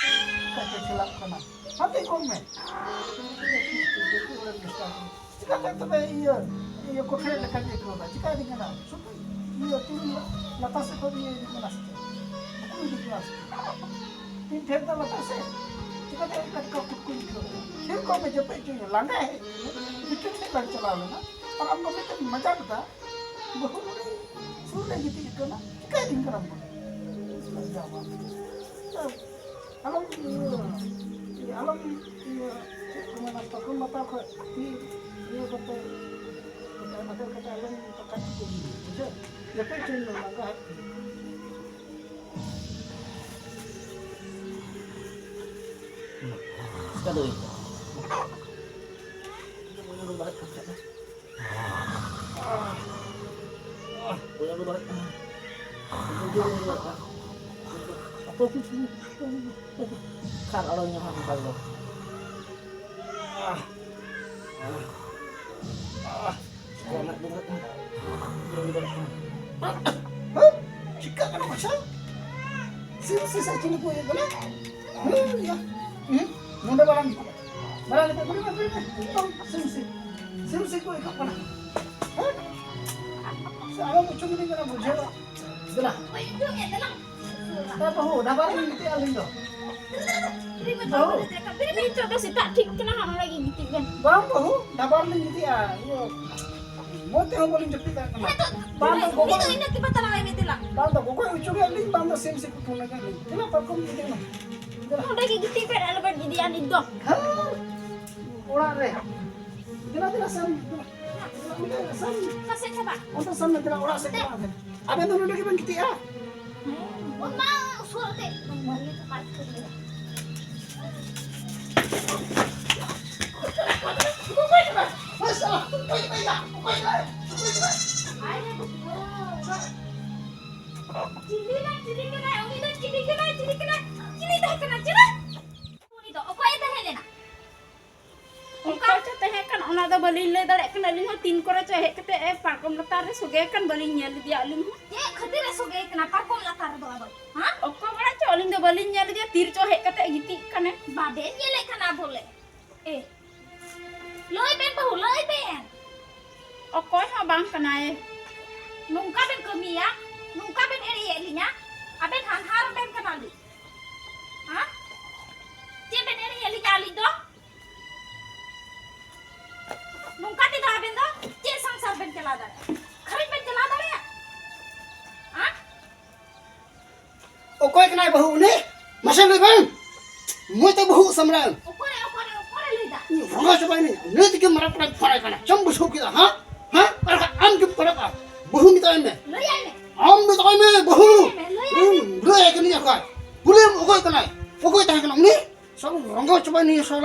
ᱪᱤᱠᱟᱛᱮ ᱴᱷᱮᱞᱟᱜ ᱠᱟᱱᱟ? ᱦᱟᱱᱛᱮ ᱠᱚᱢ ᱢᱮ᱾ ᱡᱟᱹᱯᱤᱫ ᱦᱚᱲᱮᱢ ᱰᱤᱥᱴᱟᱵᱽ ᱠᱟᱱᱟ᱾ ᱪᱤᱠᱟᱛᱮ ᱛᱚᱵᱮ ᱤᱭᱟᱹ, ᱤᱭᱟᱹ ᱠᱚᱴᱷᱮ ᱞᱮᱠᱟᱧ ᱟᱹᱭᱠᱟᱹᱣ ᱮᱫᱟ? ᱪᱤᱠᱟ ᱤᱫᱤ ᱠᱟᱱᱟ? ᱥᱩᱫᱷᱩ ᱤᱭᱟᱹ ᱛᱤᱱ ᱞᱟᱛᱟᱨ ᱥᱮᱫ ᱠᱷᱚᱱ ᱤᱭᱟᱹ ᱤᱫᱤ ᱠᱟᱱᱟ ᱥᱮ ᱪᱮᱫ? ᱵᱩᱠᱩ ᱤᱫᱤ ᱠᱟᱱᱟ ᱥᱮ ᱪᱮᱫ? ᱛᱤᱱ ᱴᱷᱮᱱ ᱫᱚ ᱞᱟᱛᱟᱨ ᱥᱮᱫ, ᱪᱤᱠᱟᱛᱮ ᱤᱧ ᱠᱟᱴᱠᱟ ᱠᱩᱴᱠᱩᱧ ᱟᱹᱭᱠᱟᱹᱣ ᱮᱫᱟ? ᱛᱷᱤᱨ ᱠᱚᱜ ᱢᱮ, ᱡᱟᱹᱯᱤᱫ ᱦᱚᱪᱚᱧ ᱢᱮ, ᱞᱟᱸᱜᱟ ᱦᱮᱡ ᱠᱟᱹᱱᱟᱹᱧ, ᱵᱤᱴᱟᱹ ᱴᱷᱮᱱ ᱞᱟᱝ ᱪᱟᱞᱟᱣ ᱞᱮᱱᱟ, ᱟᱨ ᱟᱢ ᱫᱚ ᱢᱤᱫᱴᱮᱱ ᱢᱟᱡᱟᱠ ᱮᱫᱟ, ᱵᱟᱹᱦᱩ ᱱᱚᱰᱮ ᱥᱩᱨ ᱨᱮ ᱜᱤᱛᱤᱡ ᱟᱠᱟᱱᱟ, ᱪᱤᱠᱟ ᱤᱫᱤᱧ ᱠᱟᱱᱟᱢ ᱱᱚᱰᱮ? ᱞᱟᱡᱟᱣ ᱵᱟᱝ᱾ ᱟᱞᱚᱢ ᱤᱭᱟᱹ, ᱟᱞᱚᱢ ᱤᱭᱟᱹ, ᱪᱮᱫ ᱠᱚ ᱢᱮᱱᱟ, ᱯᱟᱨᱠᱚᱢ ᱞᱟᱛᱟᱨ ᱠᱷᱚᱡ ᱛᱤ ᱤᱭᱟᱹ ᱠᱟᱛᱮ, ᱟᱫᱮᱨ ᱠᱟᱛᱮ ᱟᱞᱚᱢ ᱯᱟᱠᱟ ᱴᱷᱤᱠ ᱠᱚ ᱵᱩᱡᱷᱟᱹᱣ᱾ ᱡᱟᱹᱯᱤᱫ ᱦᱚᱪᱚᱧ ᱢᱮ, ᱞᱟᱸᱜᱟ ᱦᱮᱡ ᱠᱟᱱᱟ᱾ ᱠᱟᱫᱚ ᱤᱧ ᱫᱚ᱾ ᱵᱟᱹᱧ ᱩᱰᱩᱠ ᱫᱟᱲᱮᱭᱟᱜ ᱠᱟᱱ ᱛᱟᱦᱮᱸᱫ᱾ ᱵᱟᱹᱧ ᱩᱰᱩᱠ ᱫᱟᱲᱮᱭᱟᱜ ᱠᱟᱱᱟ᱾ ᱵᱟᱹᱧ ᱩᱰᱩᱠ ᱫᱟᱲᱮᱭᱟᱜ ᱠᱟᱱᱟ᱾ ᱠᱷᱟᱱ ᱟᱲᱟᱝ ᱧᱟᱢᱟ ᱚᱱᱠᱟ ᱫᱚ᱾ ᱪᱤᱠᱟᱹᱜ ᱠᱟᱱᱟ ᱢᱟᱪᱷᱟ? ᱥᱤᱢ ᱥᱤ ᱥᱮ ᱪᱤᱞᱤ ᱠᱚ ᱤᱭᱟᱹ ᱠᱟᱱᱟ? ᱦᱩᱸ, ᱭᱟ᱾ ᱦᱩᱸ, ᱱᱚᱰᱮ ᱵᱟᱞᱟᱝ ᱦᱤᱡᱩᱜᱼᱟ᱾ ᱵᱟᱞᱟᱝ ᱦᱤᱡᱩᱜᱼᱟ, ᱵᱟᱞᱟᱝ ᱦᱤᱡᱩᱜᱼᱟ, ᱵᱟᱞᱟᱝ ᱦᱤᱡᱩᱜᱼᱟ᱾ ᱥᱤᱢ ᱥᱤ, ᱥᱤᱢ ᱥᱤ ᱠᱚ ᱤᱭᱟᱹ ᱠᱟᱱᱟ᱾ ᱦᱮᱸ? ᱥᱮ ᱟᱞᱚᱢ ᱩᱪᱩ ᱜᱤᱰᱤ ᱠᱟᱱᱟ, ᱵᱩᱡᱷᱟᱹᱣ᱾ ᱫᱮᱞᱟ᱾ ᱮ ᱵᱟᱹᱦᱩ, ᱰᱟᱵᱟ ᱨᱮᱞᱤᱧ ᱜᱤᱛᱤᱡᱼᱟ ᱟᱹᱞᱤᱧ ᱫᱚ᱾ ᱵᱟᱹᱦᱩ᱾ ᱱᱤᱛᱚᱜ ᱫᱚ ᱥᱮᱛᱟᱜ ᱴᱷᱤᱠ ᱠᱟᱱᱟ ᱦᱟᱸᱜ, ᱱᱚᱰᱮ ᱜᱮ ᱜᱤᱛᱤᱡ ᱵᱮᱱ᱾ ᱵᱟᱝ ᱵᱟᱹᱦᱩ, ᱰᱟᱵᱟ ᱨᱮᱞᱤᱧ ᱜᱤᱛᱤᱡᱼᱟ᱾ ᱤᱭᱟᱹ, ᱢᱚᱡᱽ ᱛᱮᱦᱚᱸ ᱵᱟᱹᱞᱤᱧ ᱡᱟᱹᱯᱤᱫ ᱫᱟᱲᱮᱭᱟᱜ ᱠᱟᱱᱟ᱾ ᱦᱮᱸ, ᱛᱚ, ᱵᱟᱝ ᱫᱚ ᱩᱱᱤ ᱜᱚᱜᱚ, ᱫᱚ ᱤᱱᱟᱹ ᱜᱮ ᱵᱟᱛᱟᱞᱟᱣᱟᱭ ᱢᱮ ᱫᱮᱞᱟ᱾ ᱵᱟᱝ ᱫᱚ ᱜᱚᱜᱚᱭ ᱩᱪᱩ ᱠᱮᱫ ᱞᱤᱧ, ᱵᱟᱝ ᱫᱚ ᱥᱤᱢ ᱥᱤ ᱠᱚ ᱛᱩᱧ ᱠᱮᱫ ᱞᱤᱧ᱾ ᱫᱮᱞᱟ, ᱯᱟᱨᱠᱚᱢ ᱜᱤᱛᱤᱡ ᱢᱮ᱾ ᱫᱮᱞᱟ᱾ ᱱᱚᱰᱮ ᱜᱮ ᱜᱤᱛᱤᱡ ᱵᱮᱱ, ᱟᱞᱚ ᱵᱮᱱ ᱜᱤᱫᱤᱭᱟ ᱱᱤᱛ ᱫᱚ᱾ ᱦᱮᱸ, ᱚᱲᱟᱜ ᱨᱮ᱾ ᱫᱮᱞᱟ, ᱫᱮᱞᱟ, ᱥᱟᱹᱨᱤ, ᱫᱮᱞᱟ᱾ ᱫᱮᱞᱟ, ᱥᱟᱹᱨᱤ᱾ ᱚᱠᱟ ᱥᱮᱫ ᱪᱟᱵᱟᱜ? ᱚᱱᱛᱮ ᱥᱟᱢᱱᱮ, ᱫᱮᱞᱟ, ᱚᱲᱟᱜ ᱥᱮᱫ ᱪᱟᱞᱟᱜ ᱵᱮᱱ᱾ ᱟᱵᱮᱱ ᱫᱚ ᱱᱚᱰᱮ ᱜᱮᱵᱮᱱ ᱜᱤᱛᱤᱡᱼᱟ᱾ ᱦᱮᱸ, ᱚᱱᱟ ᱩᱥᱩᱞ ᱛᱮ᱾ ᱚᱠᱚᱭ ᱠᱟᱱᱟᱭ? ᱦᱳᱭ, ᱥᱟᱞᱟ, ᱚᱠᱚᱭ ᱠᱟᱱᱟᱭ? ᱚᱠᱚᱭ ᱠᱟᱱᱟᱭ? ᱟᱭ ᱨᱮ ᱵᱟᱵᱟ᱾ ᱪᱤᱞᱤ ᱱᱟ, ᱪᱤᱞᱤ ᱠᱟᱱᱟᱭ? ᱩᱱᱤ ᱫᱚ ᱪᱤᱞᱤ ᱠᱟᱱᱟᱭ? ᱪᱤᱞᱤ ᱠᱟᱱᱟᱭ? ᱪᱤᱞᱤ ᱛᱟᱦᱮᱸ ᱠᱟᱱᱟ? ᱪᱤᱞᱤ? ᱩᱱᱤ ᱫᱚ ᱚᱠᱚᱭᱮ ᱛᱟᱦᱮᱸ ᱞᱮᱱᱟ? ᱚᱠᱟ ᱪᱚ ᱛᱟᱦᱮᱸ ᱠᱟᱱ, ᱚᱱᱟ ᱫᱚ ᱵᱟᱹᱞᱤᱧ ᱞᱟᱹᱭ ᱫᱟᱲᱮᱭᱟᱜ ᱠᱟᱱᱟ ᱟᱹᱞᱤᱧ ᱦᱚᱸ᱾ ᱛᱤᱱ ᱠᱚᱨᱮ ᱪᱚ ᱦᱮᱡ ᱠᱟᱛᱮ ᱮ ᱯᱟᱨᱠᱚᱢ ᱞᱟᱛᱟᱨ ᱨᱮ ᱥᱚᱜᱮ ᱠᱟᱱ, ᱵᱟᱹᱞᱤᱧ ᱧᱮᱞ ᱞᱮᱫᱮᱭᱟ ᱟᱹᱞᱤᱧ ᱦᱚᱸ᱾ ᱪᱮᱫ ᱠᱷᱟᱹᱛᱤᱨ ᱮ ᱥᱚᱜᱮ ᱠᱟᱱᱟ ᱯᱟᱨᱠᱚᱢ ᱞᱟᱛᱟᱨ ᱨᱮᱫᱚ ᱟᱫᱚ? ᱦᱮᱸ? ᱚᱠᱟ ᱵᱟᱲᱟ ᱪᱚ, ᱟᱹᱞᱤᱧ ᱫᱚ ᱵᱟᱹᱞᱤᱧ ᱧᱮᱞ ᱞᱮᱫᱮᱭᱟ, ᱛᱤᱨ ᱪᱚ ᱦᱮᱡ ᱠᱟᱛᱮ ᱜᱤᱛᱤᱡ ᱠᱟᱱᱮ᱾ ᱵᱟᱵᱮᱱ ᱧᱮᱞᱮ ᱠᱟᱱᱟ ᱵᱚᱞᱮ? ᱮ, ᱞᱟᱹᱭ ᱵᱮᱱ ᱵᱟᱹᱦᱩ, ᱞᱟᱹᱭ ᱵᱮᱱ᱾ ᱚᱠᱚᱭ ᱦᱚᱸ ᱵᱟᱝ ᱠᱟᱱᱟᱭ᱾ ᱱᱚᱝᱠᱟ ᱵᱮᱱ ᱠᱟᱹᱢᱤᱭᱟ, ᱱᱚᱝᱠᱟ ᱵᱮᱱ ᱮᱲᱮᱭᱮᱫ ᱞᱤᱧᱟ, ᱟᱵᱮᱱ ᱦᱟᱱᱦᱟᱨ ᱵᱮᱱ ᱠᱟᱱᱟᱞᱤᱧ᱾ ᱦᱮᱸ? ᱪᱮᱫ ᱵᱮᱱ ᱮᱲᱮᱭᱮᱫ ᱞᱤᱧᱟ ᱟᱹᱞᱤᱧ ᱫᱚ? ᱱᱚᱝᱠᱟ ᱛᱮᱫᱚ ᱟᱵᱮᱱ ᱫᱚ ᱪᱮᱫ ᱥᱚᱝᱥᱟᱨ ᱵᱮᱱ ᱪᱟᱞᱟᱣ ᱫᱟᱲᱮᱭᱟᱜᱼᱟ? ᱜᱷᱟᱨᱚᱸᱡᱽ ᱵᱮᱱ ᱪᱟᱞᱟᱣ ᱫᱟᱲᱮᱭᱟᱜᱼᱟ? ᱦᱮᱸ? ᱚᱠᱚᱭ ᱠᱟᱱᱟᱭ ᱵᱟᱹᱦᱩ ᱩᱱᱤ? ᱢᱟᱥᱮ ᱞᱟᱹᱭ ᱵᱮᱱ᱾ ᱢᱚᱡᱽ ᱛᱮ ᱵᱟᱹᱦᱩ ᱥᱟᱢᱲᱟᱣ᱾ ᱚᱠᱚᱨᱮ, ᱚᱠᱚᱨᱮ, ᱚᱠᱚᱨᱮ ᱞᱟᱹᱭ ᱫᱟ? ᱤᱧ ᱨᱚᱸᱜᱟ ᱪᱟᱵᱟᱭ ᱱᱟᱹᱧ᱾ ᱱᱤᱛ ᱜᱮ ᱢᱟᱨᱟᱝ ᱯᱮᱲᱟᱧ ᱯᱷᱳᱱ ᱟᱭ ᱠᱟᱱᱟ᱾ ᱪᱮᱢ ᱵᱩᱡᱷᱟᱹᱣ ᱠᱮᱫᱟ, ᱦᱮᱸ? ᱦᱮᱸ? ᱟᱨ ᱟᱢ ᱜᱮᱢ ᱯᱟᱨᱟᱵᱼᱟ᱾ ᱵᱟᱹᱦᱩ ᱢᱮᱛᱟᱭ ᱢᱮ᱾ ᱞᱟᱹᱭ ᱟᱭ ᱢᱮ᱾ ᱟᱢ ᱢᱮᱛᱟᱭ ᱢᱮ, ᱵᱟᱹᱦᱩ᱾ ᱞᱟᱹᱭ ᱟᱭ ᱢᱮ, ᱞᱟᱹᱭ ᱟᱭ ᱢᱮ᱾ ᱤᱧ ᱞᱟᱹᱭ ᱟᱭ ᱠᱟᱹᱱᱟᱹᱧ ᱚᱠᱚᱭ? ᱠᱩᱞᱤᱭᱮᱢ ᱚᱠᱚᱭ ᱠᱟᱱᱟᱭ? ᱚᱠᱚᱭ ᱛᱟᱦᱮᱸ ᱠᱟᱱᱟ ᱩᱱᱤ? ᱥᱟᱞᱟ ᱨᱚᱸᱜᱟ ᱪᱟᱵᱟᱭ ᱱᱤᱭᱟᱹ ᱥᱟᱞᱟ᱾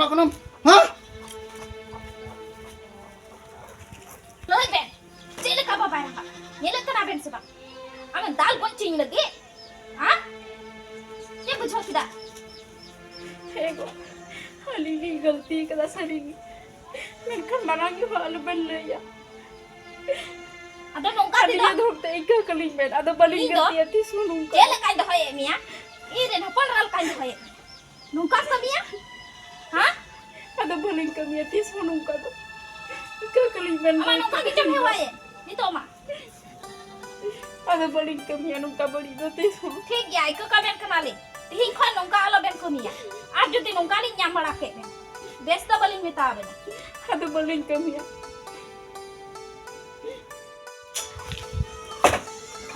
ᱥᱮ ᱵᱟᱝ? ᱟᱢᱮᱢ ᱫᱟᱞ ᱜᱚᱡ ᱦᱚᱪᱚᱧ ᱞᱟᱹᱜᱤᱫ? ᱦᱮᱸ? ᱪᱮᱫ ᱵᱩᱡᱷᱟᱹᱣ ᱠᱮᱫᱟ? ᱦᱮᱸ ᱜᱚ, ᱟᱹᱞᱤᱧ ᱞᱤᱧ ᱜᱟᱹᱞᱛᱤ ᱠᱟᱫᱟ ᱥᱟᱹᱨᱤ ᱜᱮ, ᱢᱮᱱᱠᱷᱟᱱ ᱢᱟᱨᱟᱝ ᱜᱮ ᱦᱚᱸ ᱟᱞᱚᱵᱮᱱ ᱞᱟᱹᱭᱟ᱾ ᱟᱫᱚ ᱱᱚᱝᱠᱟ ᱟᱹᱰᱤ ᱛᱮᱫᱚ ᱫᱷᱚᱨ ᱛᱮ ᱟᱹᱭᱠᱟᱹ ᱠᱟᱞᱤᱧ ᱵᱮᱱ, ᱟᱫᱚ ᱵᱟᱹᱞᱤᱧ ᱤᱧ ᱫᱚ ᱜᱟᱹᱞᱛᱤᱭᱟ ᱛᱤᱥ ᱦᱚᱸ ᱱᱚᱝᱠᱟ᱾ ᱪᱮᱫ ᱞᱮᱠᱟᱧ ᱫᱚᱦᱚᱭᱮᱫ ᱢᱮᱭᱟ? ᱤᱧ ᱨᱮᱱ ᱦᱚᱯᱚᱱ ᱮᱨᱟ ᱞᱮᱠᱟᱧ ᱫᱚᱦᱚᱭᱮᱫ ᱢᱮᱭᱟ, ᱱᱚᱝᱠᱟᱢ ᱠᱟᱹᱢᱤᱭᱟ? ᱦᱮᱸ? ᱟᱫᱚ ᱵᱟᱹᱞᱤᱧ ᱠᱟᱹᱢᱤᱭᱟ ᱛᱤᱥ ᱦᱚᱸ ᱱᱚᱝᱠᱟ ᱫᱚ᱾ ᱟᱹᱭᱠᱟᱹ ᱠᱟᱞᱤᱧ ᱵᱮᱱ ᱟᱢᱟᱜ ᱵᱟᱹᱭ ᱱᱚᱝᱠᱟ ᱛᱮ ᱜᱮᱪᱚᱢ ᱤᱧ ᱫᱚ᱾ ᱦᱮᱣᱟᱭᱮᱫ ᱱᱤᱛᱚᱜ ᱢᱟ᱾ ᱟᱫᱚ ᱵᱟᱹᱞᱤᱧ ᱠᱟᱹᱢᱤᱭᱟ ᱱᱚᱝᱠᱟ ᱵᱟᱹᱲᱤᱡ ᱫᱚ ᱛᱤᱥ ᱦᱚᱸ᱾ ᱴᱷᱤᱠ ᱜᱮᱭᱟ, ᱟᱹᱭᱠᱟᱹ ᱠᱟᱵᱮᱱ ᱠᱟᱱᱟᱞᱤᱧ᱾ ᱛᱤᱦᱤᱧ ᱠᱷᱚᱱ ᱱᱚᱝᱠᱟ ᱟᱞᱚᱵᱮᱱ ᱠᱟᱹᱢᱤᱭᱟ᱾ ᱟᱨ ᱡᱩᱫᱤ ᱱᱚᱝᱠᱟ ᱞᱤᱧ ᱧᱟᱢ ᱵᱟᱲᱟ ᱠᱮᱫ ᱵᱮᱱ, ᱵᱮᱥ ᱫᱚ ᱵᱟᱹᱞᱤᱧ ᱢᱮᱛᱟ ᱵᱮᱱᱟ᱾ ᱟᱫᱚ ᱵᱟᱹᱞᱤᱧ ᱠᱟᱹᱢᱤᱭᱟ᱾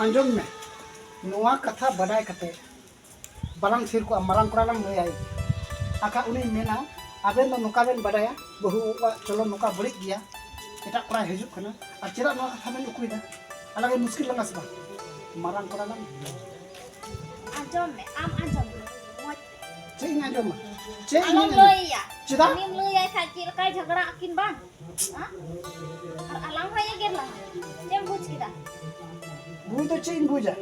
ᱟᱸᱡᱚᱢ ᱢᱮ, ᱱᱚᱣᱟ ᱠᱟᱛᱷᱟ ᱵᱟᱰᱟᱭ ᱠᱟᱛᱮ ᱵᱟᱞᱟᱝ ᱛᱷᱤᱨ ᱠᱚᱜᱼᱟ, ᱢᱟᱨᱟᱝ ᱠᱚᱲᱟ ᱞᱟᱝ ᱞᱟᱹᱭᱟᱭ᱾ ᱟᱠᱷᱟᱡ ᱩᱱᱤᱭ ᱢᱮᱱᱟ, "ᱟᱵᱮᱱ ᱫᱚ ᱱᱚᱝᱠᱟ ᱵᱮᱱ ᱵᱟᱰᱟᱭᱟ, ᱵᱟᱹᱦᱩ ᱠᱚᱣᱟᱜ ᱪᱚᱞᱚᱱ ᱱᱚᱝᱠᱟ ᱵᱟᱹᱲᱤᱡ ᱜᱮᱭᱟ, ᱮᱴᱟᱜ ᱠᱚᱲᱟᱭ ᱦᱤᱡᱩᱜ ᱠᱟᱱᱟ, ᱟᱨ ᱪᱮᱫᱟᱜ ᱱᱚᱣᱟ ᱠᱟᱛᱷᱟ ᱵᱮᱱ ᱩᱠᱩᱭᱮᱫᱟ?" ᱟᱞᱟᱝ ᱜᱮ ᱢᱩᱥᱠᱤᱞ ᱞᱟᱝᱟ ᱥᱮ ᱵᱟᱝ? ᱢᱟᱨᱟᱝ ᱠᱚᱲᱟ ᱞᱟᱝ ᱞᱟᱹᱭᱟ᱾ ᱟᱸᱡᱚᱢ ᱢᱮ, ᱟᱢ ᱟᱸᱡᱚᱢ ᱢᱮ, ᱢᱚᱡᱽ ᱛᱮ᱾ ᱪᱮᱫ ᱤᱧ ᱟᱸᱡᱚᱢᱟ? ᱪᱮᱫ ᱤᱧ ᱟᱞᱚᱢ ᱟᱸᱡᱚᱢᱟ? ᱞᱟᱹᱭᱟ᱾ ᱪᱮᱫᱟᱜ? ᱩᱱᱤᱢ ᱞᱟᱹᱭᱟᱭ ᱠᱷᱟᱡ ᱪᱮᱫ ᱞᱮᱠᱟᱭ ᱡᱷᱟᱜᱽᱲᱟ ᱟᱹᱠᱤᱱ ᱵᱟᱝ? ᱦᱮᱸ? ᱟᱨ ᱟᱞᱟᱝ ᱦᱚᱸᱭ ᱮᱜᱮᱨ ᱞᱟᱝᱟ᱾ ᱪᱮᱫ ᱮᱢ ᱵᱩᱡᱽ ᱠᱮᱫᱟ? ᱵᱩᱡᱽ ᱫᱚ ᱪᱮᱫ ᱤᱧ ᱵᱩᱡᱟ?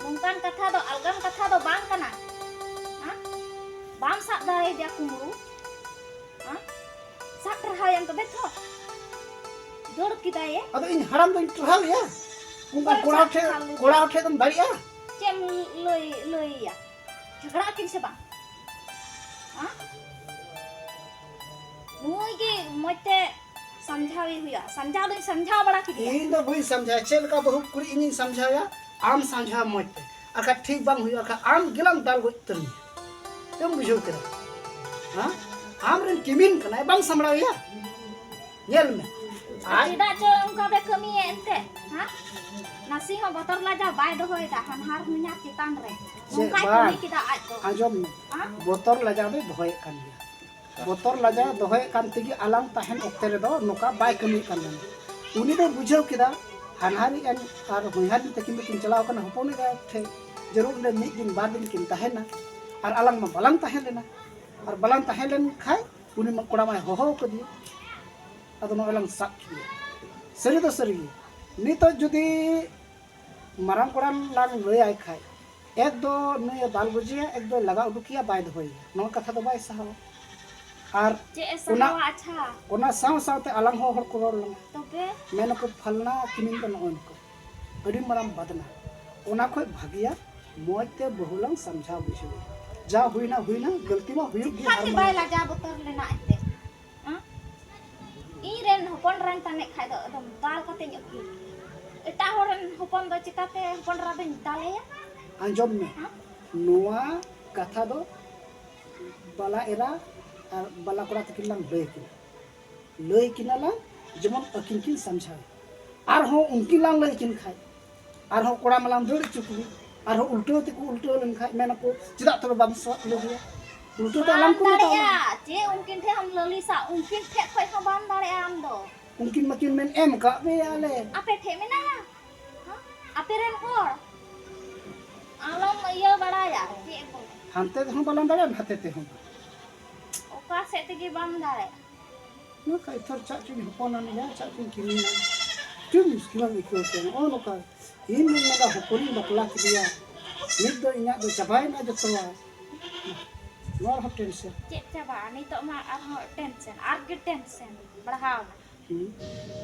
ᱱᱚᱝᱠᱟᱱ ᱠᱟᱛᱷᱟ ᱫᱚ, ᱟᱞᱜᱟᱱ ᱠᱟᱛᱷᱟ ᱫᱚ ᱵᱟᱝ ᱠᱟᱱᱟ᱾ ᱦᱮᱸ? ᱵᱟᱢ ᱥᱟᱵ ᱫᱟᱲᱮᱭᱟᱫᱮᱭᱟ ᱠᱩᱢᱵᱽᱲᱩ? ᱦᱮᱸ? ᱥᱟᱵ ᱴᱟᱨᱦᱟᱣᱮᱢ ᱛᱚᱵᱮ ᱛᱷᱚ᱾ ᱫᱟᱹᱲ ᱠᱮᱫᱟᱭᱮ᱾ ᱟᱫᱚ ᱤᱧ ᱦᱟᱲᱟᱢ ᱫᱚᱧ ᱴᱟᱨᱦᱟᱣ ᱮᱭᱟ? ᱚᱱᱠᱟ ᱵᱟᱢ ᱠᱚᱲᱟ ᱥᱟᱵ ᱴᱷᱮᱡ, ᱴᱟᱨᱦᱟᱣ ᱞᱮᱫᱮᱭᱟ᱾ ᱠᱚᱲᱟ ᱴᱷᱮᱡ ᱫᱚᱢ ᱫᱟᱲᱮᱭᱟᱜᱼᱟ? ᱪᱮᱫ ᱮᱢ ᱞᱟᱹᱭ, ᱞᱟᱹᱭ ᱟᱭᱟ? ᱡᱷᱟᱜᱽᱲᱟ ᱟᱹᱠᱤᱱ ᱥᱮ ᱵᱟᱝ? ᱦᱮᱸ? ᱱᱩᱭ ᱜᱮ ᱢᱚᱡᱽ ᱛᱮ ᱥᱟᱢᱡᱷᱟᱣᱤ ᱦᱩᱭᱩᱜᱼᱟ᱾ ᱥᱟᱢᱡᱷᱟᱣ ᱫᱚᱧ ᱥᱟᱢᱡᱷᱟᱣ ᱵᱟᱲᱟ ᱠᱮᱫᱮᱭᱟ᱾ ᱤᱧ ᱫᱚ ᱵᱟᱹᱧ ᱥᱟᱢᱡᱷᱟᱣᱟ᱾ ᱪᱮᱫ ᱞᱮᱠᱟ ᱵᱟᱹᱦᱩ ᱠᱩᱲᱤ ᱤᱧᱤᱧ ᱥᱟᱢᱡᱷᱟᱣᱮᱭᱟ? ᱟᱢ ᱥᱟᱢᱡᱷᱟᱣ ᱢᱚᱡᱽ ᱛᱮ᱾ ᱟᱨ ᱠᱷᱟᱡ ᱴᱷᱤᱠ ᱵᱟᱝ ᱦᱩᱭᱩᱜᱼᱟ, ᱠᱷᱟᱡ ᱟᱢ ᱜᱮᱞᱟᱝ ᱫᱟᱞ ᱜᱚᱡ ᱩᱛᱟᱹᱨ ᱢᱮᱭᱟ᱾ ᱪᱮᱫ ᱮᱢ ᱵᱩᱡᱷᱟᱹᱣ ᱠᱮᱫᱟ? ᱦᱮᱸ? ᱟᱢ ᱨᱮᱱ ᱠᱤᱢᱤᱱ ᱠᱟᱱᱟᱭ, ᱵᱟᱢ ᱥᱟᱢᱵᱲᱟᱣᱮᱭᱟ? ᱧᱮᱞ ᱢᱮ᱾ ᱟᱨ ᱟᱡ ᱪᱮᱫᱟᱜ ᱪᱚ ᱚᱱᱠᱟ ᱯᱮ ᱠᱟᱹᱢᱤᱭᱮᱫ ᱮᱱᱛᱮ? ᱦᱮᱸ? ᱱᱟᱥᱮ ᱦᱚᱸ ᱵᱚᱛᱚᱨ ᱞᱟᱡᱟᱣ ᱵᱟᱭ ᱫᱚᱦᱚᱭᱮᱫᱟ ᱦᱟᱱᱦᱟᱨ ᱦᱚᱧᱦᱟᱨ ᱪᱮᱛᱟᱱ ᱨᱮ᱾ ᱪᱮᱫ ᱱᱚᱝᱠᱟᱭ ᱵᱟᱝ? ᱠᱟᱹᱢᱤ ᱠᱮᱫᱟ ᱟᱡ ᱫᱚ᱾ ᱟᱸᱡᱚᱢ ᱢᱮ᱾ ᱦᱮᱸ? ᱵᱚᱛᱚᱨ ᱞᱟᱡᱟᱣ ᱫᱚᱭ ᱫᱚᱦᱚᱭᱮᱫ ᱠᱟᱱ ᱜᱮᱭᱟ᱾ ᱵᱚᱛᱚᱨ ᱞᱟᱡᱟᱣ ᱫᱚᱦᱚᱭᱮᱫ ᱠᱟᱱ ᱛᱮᱜᱮ ᱟᱞᱟᱝ ᱛᱟᱦᱮᱱ ᱚᱠᱛᱮ ᱨᱮᱫᱚ ᱱᱚᱝᱠᱟ ᱵᱟᱭ ᱠᱟᱹᱢᱤᱭᱮᱫ ᱠᱟᱱ ᱛᱟᱦᱮᱱᱟ᱾ ᱩᱱᱤ ᱫᱚᱭ ᱵᱩᱡᱷᱟᱹᱣ ᱠᱮᱫᱟ ᱦᱟᱱᱦᱟᱨᱤᱡ ᱟᱨ ᱦᱚᱧᱦᱟᱨᱤᱡ ᱛᱟᱹᱠᱤᱱ ᱫᱚᱠᱤᱱ ᱪᱟᱞᱟᱣ ᱠᱟᱱᱟ ᱦᱚᱯᱚᱱ ᱮᱨᱟ ᱴᱷᱮᱡ, ᱡᱟᱹᱨᱩᱲ ᱚᱸᱰᱮ ᱢᱤᱫ ᱫᱤᱱ ᱵᱟᱨ ᱫᱤᱱ ᱠᱤᱱ ᱛᱟᱦᱮᱱᱟ ᱟᱨ ᱟᱞᱟᱝ ᱢᱟ ᱵᱟᱞᱟᱝ ᱛᱟᱦᱮᱸ ᱞᱮᱱᱟ᱾ ᱟᱨ ᱵᱟᱞᱟᱝ ᱛᱟᱦᱮᱸ ᱞᱮᱱ ᱠᱷᱟᱡ ᱩᱱᱤ ᱢᱟ ᱠᱚᱲᱟ ᱢᱟᱭ ᱦᱚᱦᱚ ᱠᱟᱫᱮᱭᱟ᱾ ᱟᱫᱚ ᱱᱚᱜᱼᱚᱭ ᱞᱟᱝ ᱥᱟᱵ ᱠᱮᱫᱮᱭᱟ᱾ ᱥᱟᱹᱨᱤ ᱫᱚ ᱥᱟᱹᱨᱤ ᱜᱮ᱾ ᱱᱤᱛᱚᱜ ᱡᱩᱫᱤ ᱢᱟᱨᱟᱝ ᱠᱚᱲᱟ ᱞᱟᱝ ᱞᱟᱹᱭᱟᱭ ᱠᱷᱟᱡ, ᱮᱠ ᱫᱚ ᱱᱩᱭᱮ ᱫᱟᱞ ᱜᱚᱡᱮᱭᱟ, ᱮᱠ ᱫᱚ ᱞᱟᱜᱟ ᱩᱰᱩᱠᱮᱭᱟ, ᱵᱟᱭ ᱫᱚᱦᱚᱭᱮᱭᱟ᱾ ᱱᱚᱣᱟ ᱠᱟᱛᱷᱟ ᱫᱚ ᱵᱟᱭ ᱥᱟᱦᱟᱣᱟ᱾ ᱟᱨ ᱪᱮᱫ ᱮ ᱚᱱᱟ ᱥᱟᱦᱟᱣᱟ? ᱟᱪᱪᱷᱟ᱾ ᱚᱱᱟ ᱥᱟᱶ ᱥᱟᱶᱛᱮ ᱟᱞᱟᱝ ᱦᱚᱸ ᱦᱚᱲ ᱠᱚ ᱨᱚᱲ ᱞᱟᱝᱟ᱾ ᱛᱚᱵᱮ? ᱢᱮᱱᱟᱠᱚ, "ᱯᱷᱟᱞᱱᱟ ᱠᱤᱢᱤᱱ ᱫᱚ ᱱᱚᱜᱼᱚᱭ ᱱᱚᱝᱠᱟ, ᱟᱹᱰᱤ ᱢᱟᱨᱟᱝ ᱵᱟᱫᱱᱟ, ᱚᱱᱟ ᱠᱷᱚᱡ ᱵᱷᱟᱹᱜᱤᱭᱟ ᱢᱚᱡᱽ ᱛᱮ ᱵᱟᱹᱦᱩ ᱞᱟᱝ ᱥᱟᱢᱡᱷᱟᱣ ᱵᱩᱡᱷᱟᱹᱣ᱾ ᱡᱟ ᱦᱩᱭᱱᱟ ᱦᱩᱭᱱᱟ, ᱜᱟᱹᱞᱛᱤ ᱢᱟ ᱦᱩᱭᱩᱜ ᱜᱮ, ᱪᱮᱫ ᱦᱟᱨ ᱠᱷᱟᱹᱛᱤᱨ ᱢᱟᱱᱟ ᱵᱟᱭ ᱞᱟᱡᱟᱣ ᱵᱚᱛᱚᱨ ᱞᱮᱱᱟ ᱮᱱᱛᱮ? ᱦᱮᱸ? ᱤᱧ ᱨᱮᱱ ᱦᱚᱯᱚᱱ ᱮᱨᱟᱧ ᱛᱟᱦᱮᱸ ᱠᱷᱟᱡ ᱫᱚ ᱮᱠᱫᱚᱢ ᱫᱟᱞ ᱠᱟᱛᱮᱧ ᱟᱹᱠᱤᱨ ᱠᱮᱭᱟ᱾ ᱮᱴᱟᱜ ᱦᱚᱲ ᱨᱮᱱ ᱦᱚᱯᱚᱱ ᱫᱚ ᱪᱤᱠᱟᱛᱮ ᱦᱚᱯᱚᱱ ᱮᱨᱟ ᱫᱚᱧ ᱫᱟᱞᱮᱭᱟ? ᱟᱸᱡᱚᱢ ᱢᱮ, ᱦᱮᱸ? ᱱᱚᱣᱟ ᱠᱟᱛᱷᱟ ᱫᱚ ᱵᱟᱞᱟ ᱮᱨᱟ ᱟᱨ ᱵᱟᱞᱟ ᱠᱚᱲᱟ ᱛᱟᱹᱠᱤᱱ ᱞᱟᱝ ᱞᱟᱹᱭ ᱠᱤᱱᱟ᱾ ᱞᱟᱹᱭ ᱠᱤᱱᱟ ᱞᱟᱝ, ᱡᱮᱢᱚᱱ ᱟᱹᱠᱤᱱ ᱠᱤᱱ ᱥᱟᱢᱡᱷᱟᱣ᱾ ᱟᱨᱦᱚᱸ ᱩᱱᱠᱤᱱ ᱞᱟᱝ ᱞᱟᱹᱭ ᱠᱤᱱ ᱠᱷᱟᱡ, ᱟᱨᱦᱚᱸ ᱠᱚᱲᱟ ᱢᱟᱞᱟᱝ ᱫᱟᱹᱲ ᱦᱚᱪᱚ ᱠᱤᱱ, ᱟᱨᱦᱚᱸ ᱩᱞᱴᱟᱹᱣ ᱛᱮᱠᱚ ᱩᱞᱴᱟᱹᱣ ᱞᱮᱱᱠᱷᱟᱡ ᱢᱮᱱᱟᱠᱚ, "ᱪᱮᱫᱟᱜ ᱛᱚᱵᱮ ᱵᱟᱢ ᱥᱟᱵ ᱞᱮᱫᱮᱭᱟ?" ᱩᱞᱴᱟᱹᱣ ᱛᱮ ᱟᱞᱚᱢ ᱠᱚ ᱢᱮᱛᱟᱣᱟ᱾ ᱫᱟᱲᱮᱭᱟᱜᱼᱟ᱾ ᱪᱮᱫ ᱩᱱᱠᱤᱱ ᱴᱷᱮᱱ ᱦᱚᱸᱢ ᱞᱟᱹᱞᱤᱥᱟ? ᱩᱱᱠᱤᱱ ᱴᱷᱮᱡ ᱠᱷᱚᱡ ᱦᱚᱸ ᱵᱟᱢ ᱫᱟᱲᱮᱭᱟᱜᱼᱟ ᱟᱢ ᱫᱚ᱾ ᱩᱱᱠᱤᱱ ᱢᱟᱠᱤᱱ ᱢᱮᱱ ᱮᱢ ᱠᱟᱜ ᱢᱮᱭᱟ ᱞᱮ᱾ ᱟᱯᱮ ᱴᱷᱮᱡ ᱢᱮᱱᱟᱭᱟ? ᱦᱮᱸ? ᱟᱯᱮ ᱨᱮᱱ ᱦᱚᱲ? ᱟᱞᱚᱢ ᱤᱭᱟᱹ ᱵᱟᱲᱟᱭᱟ᱾ ᱪᱮᱫ ᱮᱢ ᱵᱚᱞᱮ? ᱦᱟᱱᱛᱮ ᱛᱮᱦᱚᱸ ᱵᱟᱞᱟᱝ ᱫᱟᱲᱮᱭᱟᱜᱼᱟ, ᱱᱟᱛᱮ ᱛᱮᱦᱚᱸ᱾ ᱚᱠᱟ ᱥᱮᱫ ᱛᱮᱜᱮ ᱵᱟᱢ ᱫᱟᱲᱮᱭᱟᱜᱼᱟ᱾ ᱱᱚᱝᱠᱟ ᱤᱛᱷᱚᱨ ᱪᱟᱜ ᱪᱩᱧ ᱦᱚᱯᱚᱱᱟ ᱱᱤᱭᱟ, ᱪᱟᱜ ᱪᱩᱧ ᱠᱤᱢᱤᱱᱟ᱾ ᱪᱮᱫ ᱢᱩᱥᱠᱤᱞ ᱮᱢ ᱟᱹᱭᱠᱟᱹᱣ ᱠᱮᱭᱟ? ᱱᱚᱜᱼᱚ ᱱᱚᱝᱠᱟ ᱤᱧ ᱢᱮᱱ ᱞᱮᱫᱟ ᱦᱚᱯᱚᱱᱤᱧ ᱵᱟᱯᱞᱟ ᱠᱮᱫᱮᱭᱟ, ᱱᱤᱛ ᱫᱚ ᱤᱧᱟᱹᱜ ᱫᱚ ᱪᱟᱵᱟᱭᱮᱱᱟ ᱡᱚᱛᱚᱣᱟᱜ᱾ ᱱᱚᱣᱟ ᱨᱮᱦᱚᱸ ᱴᱮᱱᱥᱮᱱ᱾ ᱪᱮᱫ ᱪᱟᱵᱟᱜᱼᱟ? ᱱᱤᱛᱚᱜ ᱢᱟ ᱟᱨᱦᱚᱸ ᱴᱮᱱᱥᱮᱱ, ᱟᱨ ᱜᱮ ᱴᱮᱱᱥᱮᱱ ᱵᱟᱲᱦᱟᱣ ᱮᱱᱟ᱾ ᱦᱩᱸ᱾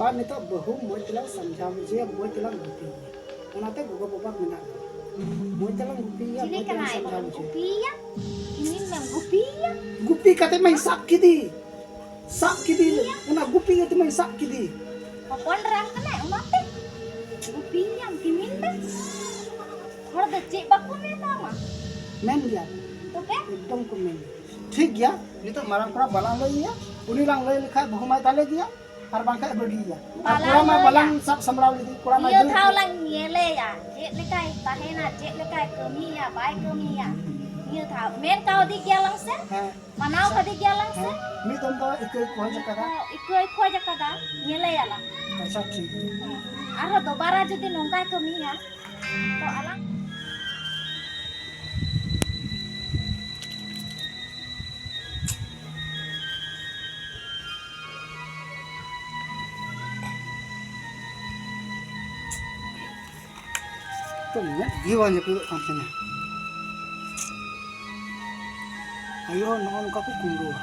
ᱟᱨ ᱱᱤᱛᱚᱜ ᱵᱟᱹᱦᱩ ᱢᱚᱡᱽ ᱛᱮᱞᱟᱝ ᱥᱟᱢᱡᱷᱟᱣ ᱵᱩᱡᱷᱟᱹᱣᱟ, ᱢᱚᱡᱽ ᱛᱮᱞᱟᱝ ᱜᱩᱯᱤᱭᱮᱭᱟ᱾ ᱚᱱᱟᱛᱮ ᱜᱚᱜᱚ ᱵᱟᱵᱟ ᱢᱮᱱᱟᱜ ᱞᱮᱭᱟ᱾ ᱢᱚᱡᱽ ᱛᱮᱞᱟᱝ ᱜᱩᱯᱤᱭᱮᱭᱟ, ᱪᱤᱞᱤ ᱢᱚᱡᱽ ᱛᱮᱞᱟᱝ ᱠᱟᱱᱟᱭ? ᱥᱟᱢᱡᱷᱟᱣ ᱵᱩᱡᱷᱟᱹᱣᱟ᱾ ᱜᱩᱯᱤᱭᱮᱭᱟ? ᱤᱧᱤᱧ ᱢᱮᱱ ᱜᱩᱯᱤᱭᱮᱭᱟ? ᱜᱩᱯᱤ ᱠᱟᱛᱮ ᱢᱟᱧ ᱥᱟᱵ ᱠᱮᱫᱮ᱾ ᱥᱟᱵ ᱠᱮᱫᱮ᱾ ᱜᱩᱯᱤᱭᱮᱭᱟ? ᱚᱱᱟ ᱜᱩᱯᱤ ᱤᱭᱟᱹ ᱛᱮᱢᱟᱧ ᱥᱟᱵ ᱠᱮᱫᱮ᱾ ᱦᱚᱯᱚᱱ ᱮᱨᱟᱢ ᱠᱟᱱᱟᱭ, ᱚᱱᱟᱛᱮ ᱜᱩᱯᱤᱭᱮᱭᱟᱢ ᱠᱤᱢᱤᱱ ᱫᱚ? ᱦᱚᱲ ᱫᱚ ᱪᱮᱫ ᱵᱟᱠᱚ ᱢᱮᱛᱟᱢᱟ? ᱢᱮᱱ ᱜᱮᱭᱟ᱾ ᱛᱚᱵᱮ? ᱮᱠᱫᱚᱢ ᱠᱚ ᱢᱮᱱ ᱜᱮᱭᱟ᱾ ᱴᱷᱤᱠ ᱜᱮᱭᱟ, ᱱᱤᱛᱚᱜ ᱢᱟᱨᱟᱝ ᱠᱚᱲᱟ ᱵᱟᱞᱟᱝ ᱞᱟᱹᱭ ᱟᱭᱟ, ᱩᱱᱤ ᱞᱟᱝ ᱞᱟᱹᱭ ᱞᱮᱠᱷᱟᱡ ᱵᱟᱹᱦᱩ ᱢᱟᱭ ᱫᱟᱞᱮ ᱜᱮᱭᱟ᱾ ᱟᱨ ᱵᱟᱝᱠᱷᱟᱡ ᱵᱟᱹᱜᱤᱭᱮᱭᱟ᱾ ᱟᱨ ᱵᱟᱞᱟᱝ ᱠᱚᱲᱟ ᱢᱟ ᱞᱟᱹᱭᱟ᱾ ᱵᱟᱞᱟᱝ ᱥᱟᱵ ᱥᱟᱢᱵᱲᱟᱣ ᱞᱮᱫᱮ, ᱠᱚᱲᱟ ᱢᱟ ᱱᱤᱭᱟᱹ ᱫᱟᱹᱲ ᱫᱷᱟᱣ ᱠᱮᱫ᱾ ᱞᱟᱝ ᱧᱮᱞᱮᱭᱟ, ᱪᱮᱫ ᱞᱮᱠᱟᱭ ᱛᱟᱦᱮᱱᱟ, ᱪᱮᱫ ᱞᱮᱠᱟᱭ ᱠᱟᱹᱢᱤᱭᱟ, ᱵᱟᱭ ᱠᱟᱹᱢᱤᱭᱟ᱾ ᱱᱤᱭᱟᱹ ᱫᱷᱟᱣ ᱢᱮᱱ ᱠᱟᱣᱫᱮ ᱜᱮᱭᱟ ᱞᱟᱝ ᱥᱮ? ᱦᱮᱸ᱾ ᱢᱟᱱᱟᱣ ᱠᱟᱫᱮ ᱜᱮᱭᱟ ᱞᱟᱝ ᱥᱮ? ᱦᱮᱸ᱾ ᱢᱤᱫ ᱫᱚᱢ ᱫᱚ ᱤᱠᱟᱹᱭ ᱠᱷᱚᱡ ᱟᱠᱟᱫᱟ᱾ ᱤᱠᱟᱹᱭ ᱠᱷᱚᱡ ᱟᱠᱟᱫᱟ, ᱧᱮᱞᱮᱭᱟ ᱞᱟᱝ᱾ ᱟᱪᱪᱷᱟ, ᱴᱷᱤᱠ ᱜᱮᱭᱟ᱾ ᱦᱮᱸ᱾ ᱟᱨᱦᱚᱸ ᱫᱚᱵᱟᱨᱟ ᱡᱩᱫᱤ ᱱᱚᱝᱠᱟᱭ ᱠᱟᱹᱢᱤᱭᱟ, ᱛᱚ ᱟᱞᱟᱝ ᱢᱮᱫ ᱜᱮ ᱵᱟᱝ ᱡᱟᱹᱯᱤᱫᱚᱜ ᱠᱟᱱ ᱛᱤᱧᱟᱹ᱾ ᱟᱭᱳ ᱦᱚᱸ ᱱᱚᱜᱼᱚ ᱱᱚᱝᱠᱟ ᱠᱚ ᱠᱩᱢᱵᱽᱲᱩᱣᱟ᱾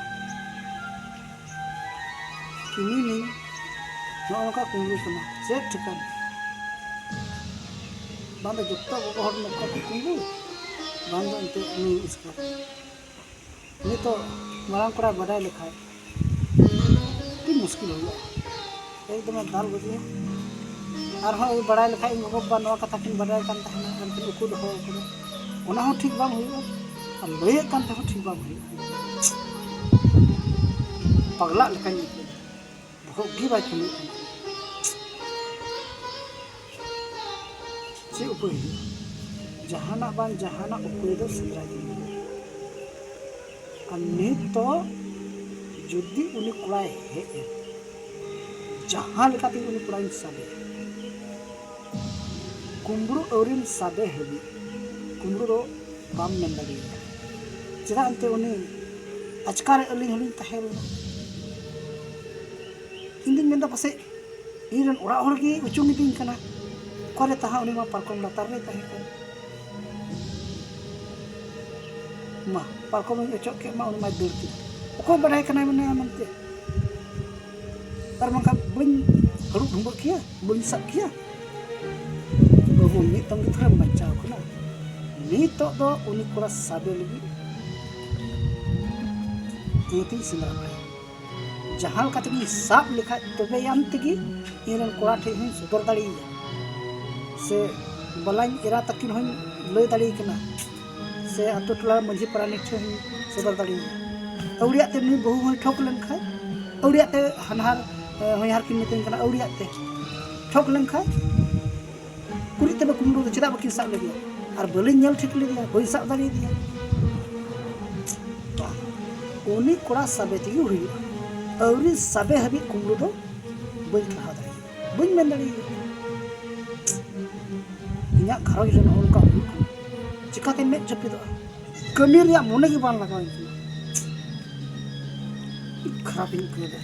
ᱠᱤᱢᱤᱱᱤᱧ ᱱᱚᱜᱼᱚ ᱱᱚᱝᱠᱟ ᱠᱩᱢᱵᱽᱲᱩ ᱠᱟᱱᱟ, ᱪᱮᱫ ᱴᱷᱤᱠᱟᱹᱱ? ᱵᱟᱝ ᱫᱚ ᱡᱚᱛᱚ ᱜᱚᱜᱚ ᱦᱚᱲ ᱱᱚᱝᱠᱟ ᱠᱚ ᱠᱩᱢᱵᱽᱲᱩ, ᱵᱟᱝ ᱫᱚ ᱮᱱᱛᱮᱫ ᱱᱩᱭ ᱮᱥᱠᱟᱨ᱾ ᱱᱤᱛᱚᱜ ᱢᱟᱨᱟᱝ ᱠᱚᱲᱟᱭ ᱵᱟᱰᱟᱭ ᱞᱮᱠᱷᱟᱡ ᱟᱹᱰᱤ ᱢᱩᱥᱠᱤᱞ ᱦᱩᱭᱩᱜᱼᱟ, ᱮᱠᱫᱚᱢᱮ ᱫᱟᱞ ᱜᱚᱡᱮᱭᱟ᱾ ᱟᱨᱦᱚᱸ ᱵᱟᱲᱟᱭ ᱞᱮᱠᱷᱟᱡ ᱤᱧ ᱜᱚᱜᱚ ᱵᱟᱵᱟ ᱱᱚᱣᱟ ᱠᱟᱛᱷᱟ ᱠᱤᱱ ᱵᱟᱰᱟᱭ ᱠᱟᱱ ᱛᱟᱦᱮᱱᱟ, ᱟᱨ ᱠᱤᱱ ᱩᱠᱩ ᱫᱚᱦᱚ ᱠᱟᱫᱟ, ᱚᱱᱟ ᱦᱚᱸ ᱴᱷᱤᱠ ᱵᱟᱝ ᱦᱩᱭᱩᱜᱼᱟ᱾ ᱟᱨ ᱞᱟᱹᱭᱮᱫ ᱠᱟᱱ ᱛᱮᱦᱚᱸ ᱴᱷᱤᱠ ᱵᱟᱝ ᱦᱩᱭᱩᱜᱼᱟ᱾ ᱯᱟᱜᱽᱞᱟᱜ ᱞᱮᱠᱟᱧ ᱟᱹᱭᱠᱟᱹᱣ ᱮᱫᱟ, ᱵᱚᱦᱚᱜ ᱜᱮ ᱵᱟᱭ ᱠᱟᱹᱢᱤᱭᱮᱫ ᱠᱟᱱᱟ᱾ ᱪᱮᱫ ᱩᱯᱟᱹᱭ ᱦᱩᱭᱩᱜᱼᱟ? ᱡᱟᱦᱟᱱᱟᱜ ᱵᱟᱝ ᱡᱟᱦᱟᱱᱟᱜ ᱩᱯᱟᱹᱭ ᱫᱚ ᱥᱮᱸᱫᱽᱨᱟ ᱜᱮ ᱦᱩᱭᱩᱜᱼᱟ᱾ ᱟᱨ ᱱᱤᱛ ᱫᱚ ᱡᱩᱫᱤ ᱩᱱᱤ ᱠᱚᱲᱟᱭ ᱦᱮᱡ ᱮᱱ, ᱡᱟᱦᱟᱸ ᱞᱮᱠᱟᱛᱮ ᱩᱱᱤ ᱠᱚᱲᱟᱧ ᱥᱟᱵᱮᱭᱟ, ᱠᱩᱢᱵᱽᱲᱩ ᱟᱹᱣᱨᱤᱢ ᱥᱟᱵᱮ ᱦᱟᱹᱵᱤᱡ ᱠᱩᱢᱵᱽᱲᱩ ᱫᱚ ᱵᱟᱢ ᱢᱮᱱ ᱫᱟᱲᱮᱭᱟᱭᱟ᱾ ᱪᱮᱫᱟᱜ ᱮᱱᱛᱮ ᱩᱱᱤ ᱟᱪᱠᱟᱨᱮ ᱟᱹᱞᱤᱧ ᱦᱚᱸᱞᱤᱧ ᱛᱟᱦᱮᱸ ᱞᱮᱱᱟ᱾ ᱤᱧ ᱫᱩᱧ ᱢᱮᱱᱫᱟ ᱯᱟᱥᱮᱡ ᱤᱧ ᱨᱮᱱ ᱚᱲᱟᱜ ᱦᱚᱲ ᱜᱮ ᱩᱪᱩᱝ ᱤᱫᱤᱧ ᱠᱟᱱᱟ᱾ ᱚᱠᱟᱨᱮ ᱛᱟᱦᱮᱸ, ᱩᱱᱤ ᱢᱟ ᱯᱟᱨᱠᱚᱢ ᱞᱟᱛᱟᱨ ᱨᱮᱭ ᱛᱟᱦᱮᱸ ᱠᱟᱱ᱾ ᱢᱟ, ᱯᱟᱨᱠᱚᱢᱤᱧ ᱚᱪᱚᱜ ᱠᱮᱫ ᱢᱟ, ᱩᱱᱤ ᱢᱟᱭ ᱫᱟᱹᱲ ᱠᱮᱫᱟ᱾ ᱚᱠᱚᱭ ᱵᱟᱰᱟᱭ ᱠᱟᱱᱟᱭ ᱢᱮᱱᱟᱭᱟ ᱢᱮᱱᱛᱮ? ᱟᱨ ᱵᱟᱝᱠᱷᱟᱱ ᱵᱟᱹᱧ ᱦᱟᱹᱲᱩᱵ ᱰᱷᱩᱸᱵᱟᱹᱜ ᱠᱮᱭᱟ, ᱵᱟᱹᱧ ᱥᱟᱵ ᱠᱮᱭᱟ᱾ ᱵᱟᱹᱵᱩ ᱢᱤᱫ ᱛᱟᱝᱜᱤ ᱛᱷᱚᱨᱮᱢ ᱵᱟᱧᱪᱟᱣ ᱠᱟᱱᱟ᱾ ᱱᱤᱛᱚᱜ ᱫᱚ ᱩᱱᱤ ᱠᱚᱲᱟ ᱥᱟᱵᱮ ᱞᱟᱹᱜᱤᱫ ᱤᱭᱟᱹᱛᱤᱧ ᱥᱮᱸᱫᱽᱨᱟ ᱵᱟᱲᱟᱭᱟ᱾ ᱡᱟᱦᱟᱸ ᱞᱮᱠᱟ ᱛᱮᱜᱮᱧ ᱥᱟᱵ ᱞᱮᱠᱷᱟᱡ ᱛᱚᱵᱮ ᱟᱢ ᱛᱮᱜᱮ ᱤᱧ ᱨᱮᱱ ᱠᱚᱲᱟ ᱴᱷᱮᱱ ᱦᱚᱸᱧ ᱥᱚᱫᱚᱨ ᱫᱟᱲᱮᱭᱟᱭᱟ, ᱥᱮ ᱵᱟᱞᱟᱧ ᱮᱨᱟ ᱛᱟᱹᱠᱤᱱ ᱦᱚᱸᱧ ᱞᱟᱹᱭ ᱫᱟᱲᱮᱭᱟᱠᱤᱱᱟ, ᱥᱮ ᱟᱛᱳ ᱴᱚᱞᱟ ᱢᱟᱹᱡᱷᱤ ᱯᱟᱨᱟᱱᱤᱠ ᱴᱷᱮᱱ ᱦᱚᱸᱧ ᱥᱚᱫᱚᱨ ᱫᱟᱲᱮᱭᱟᱭᱟ᱾ ᱟᱹᱣᱲᱤᱭᱟᱜ ᱛᱮ ᱱᱩᱭ ᱵᱟᱹᱦᱩ ᱦᱚᱸᱭ ᱴᱷᱚᱠ ᱞᱮᱱᱠᱷᱟᱡ, ᱟᱹᱣᱲᱤᱭᱟᱜ ᱛᱮ ᱦᱟᱱᱦᱟᱨ, ᱮ, ᱦᱚᱧᱦᱟᱨ ᱠᱤᱱ ᱢᱤᱛᱟᱹᱧ ᱠᱟᱱᱟ, ᱟᱹᱣᱲᱤᱭᱟᱜ ᱛᱮ ᱴᱷᱚᱠ ᱞᱮᱱᱠᱷᱟᱡ, ᱠᱩᱲᱤ ᱛᱮᱫᱚ ᱠᱩᱢᱵᱽᱲᱩ ᱫᱚ ᱪᱮᱫᱟᱜ ᱵᱟᱹᱠᱤᱱ ᱥᱟᱵ ᱞᱮᱫᱮᱭᱟ? ᱟᱨ ᱵᱟᱹᱞᱤᱧ ᱧᱮᱞ ᱴᱷᱤᱠ ᱞᱮᱫᱮᱭᱟ, ᱵᱟᱹᱧ ᱥᱟᱵ ᱫᱟᱲᱮᱭᱟᱫᱮᱭᱟ᱾ ᱵᱟᱝ, ᱩᱱᱤ ᱠᱚᱲᱟ ᱥᱟᱵᱮ ᱛᱮᱜᱮ ᱦᱩᱭᱩᱜᱼᱟ᱾ ᱟᱹᱣᱨᱤ ᱥᱟᱵᱮ ᱦᱟᱹᱵᱤᱡ ᱠᱩᱢᱵᱽᱲᱩ ᱫᱚ ᱵᱟᱹᱧ ᱴᱟᱨᱦᱟᱣ ᱫᱟᱲᱮᱭᱟᱜᱼᱟ, ᱵᱟᱹᱧ ᱢᱮᱱ ᱫᱟᱲᱮᱭᱟᱜᱼᱟ᱾ ᱤᱧᱟᱹᱜ ᱜᱷᱟᱨᱚᱸᱡᱽ ᱨᱮ ᱱᱚᱜᱼᱚ ᱱᱚᱝᱠᱟ ᱦᱩᱭᱩᱜ ᱠᱟᱱᱟ, ᱪᱤᱠᱟᱹᱛᱮ ᱢᱮᱫ ᱡᱟᱹᱯᱤᱫᱚᱜᱼᱟ? ᱠᱟᱹᱢᱤ ᱨᱮᱭᱟᱜ ᱢᱚᱱᱮ ᱜᱮ ᱵᱟᱝ ᱞᱟᱜᱟᱣᱤᱧ ᱠᱟᱱᱟ᱾ ᱟᱹᱰᱤ ᱠᱷᱟᱨᱟᱯᱤᱧ ᱟᱹᱭᱠᱟᱹᱣ ᱮᱫᱟ᱾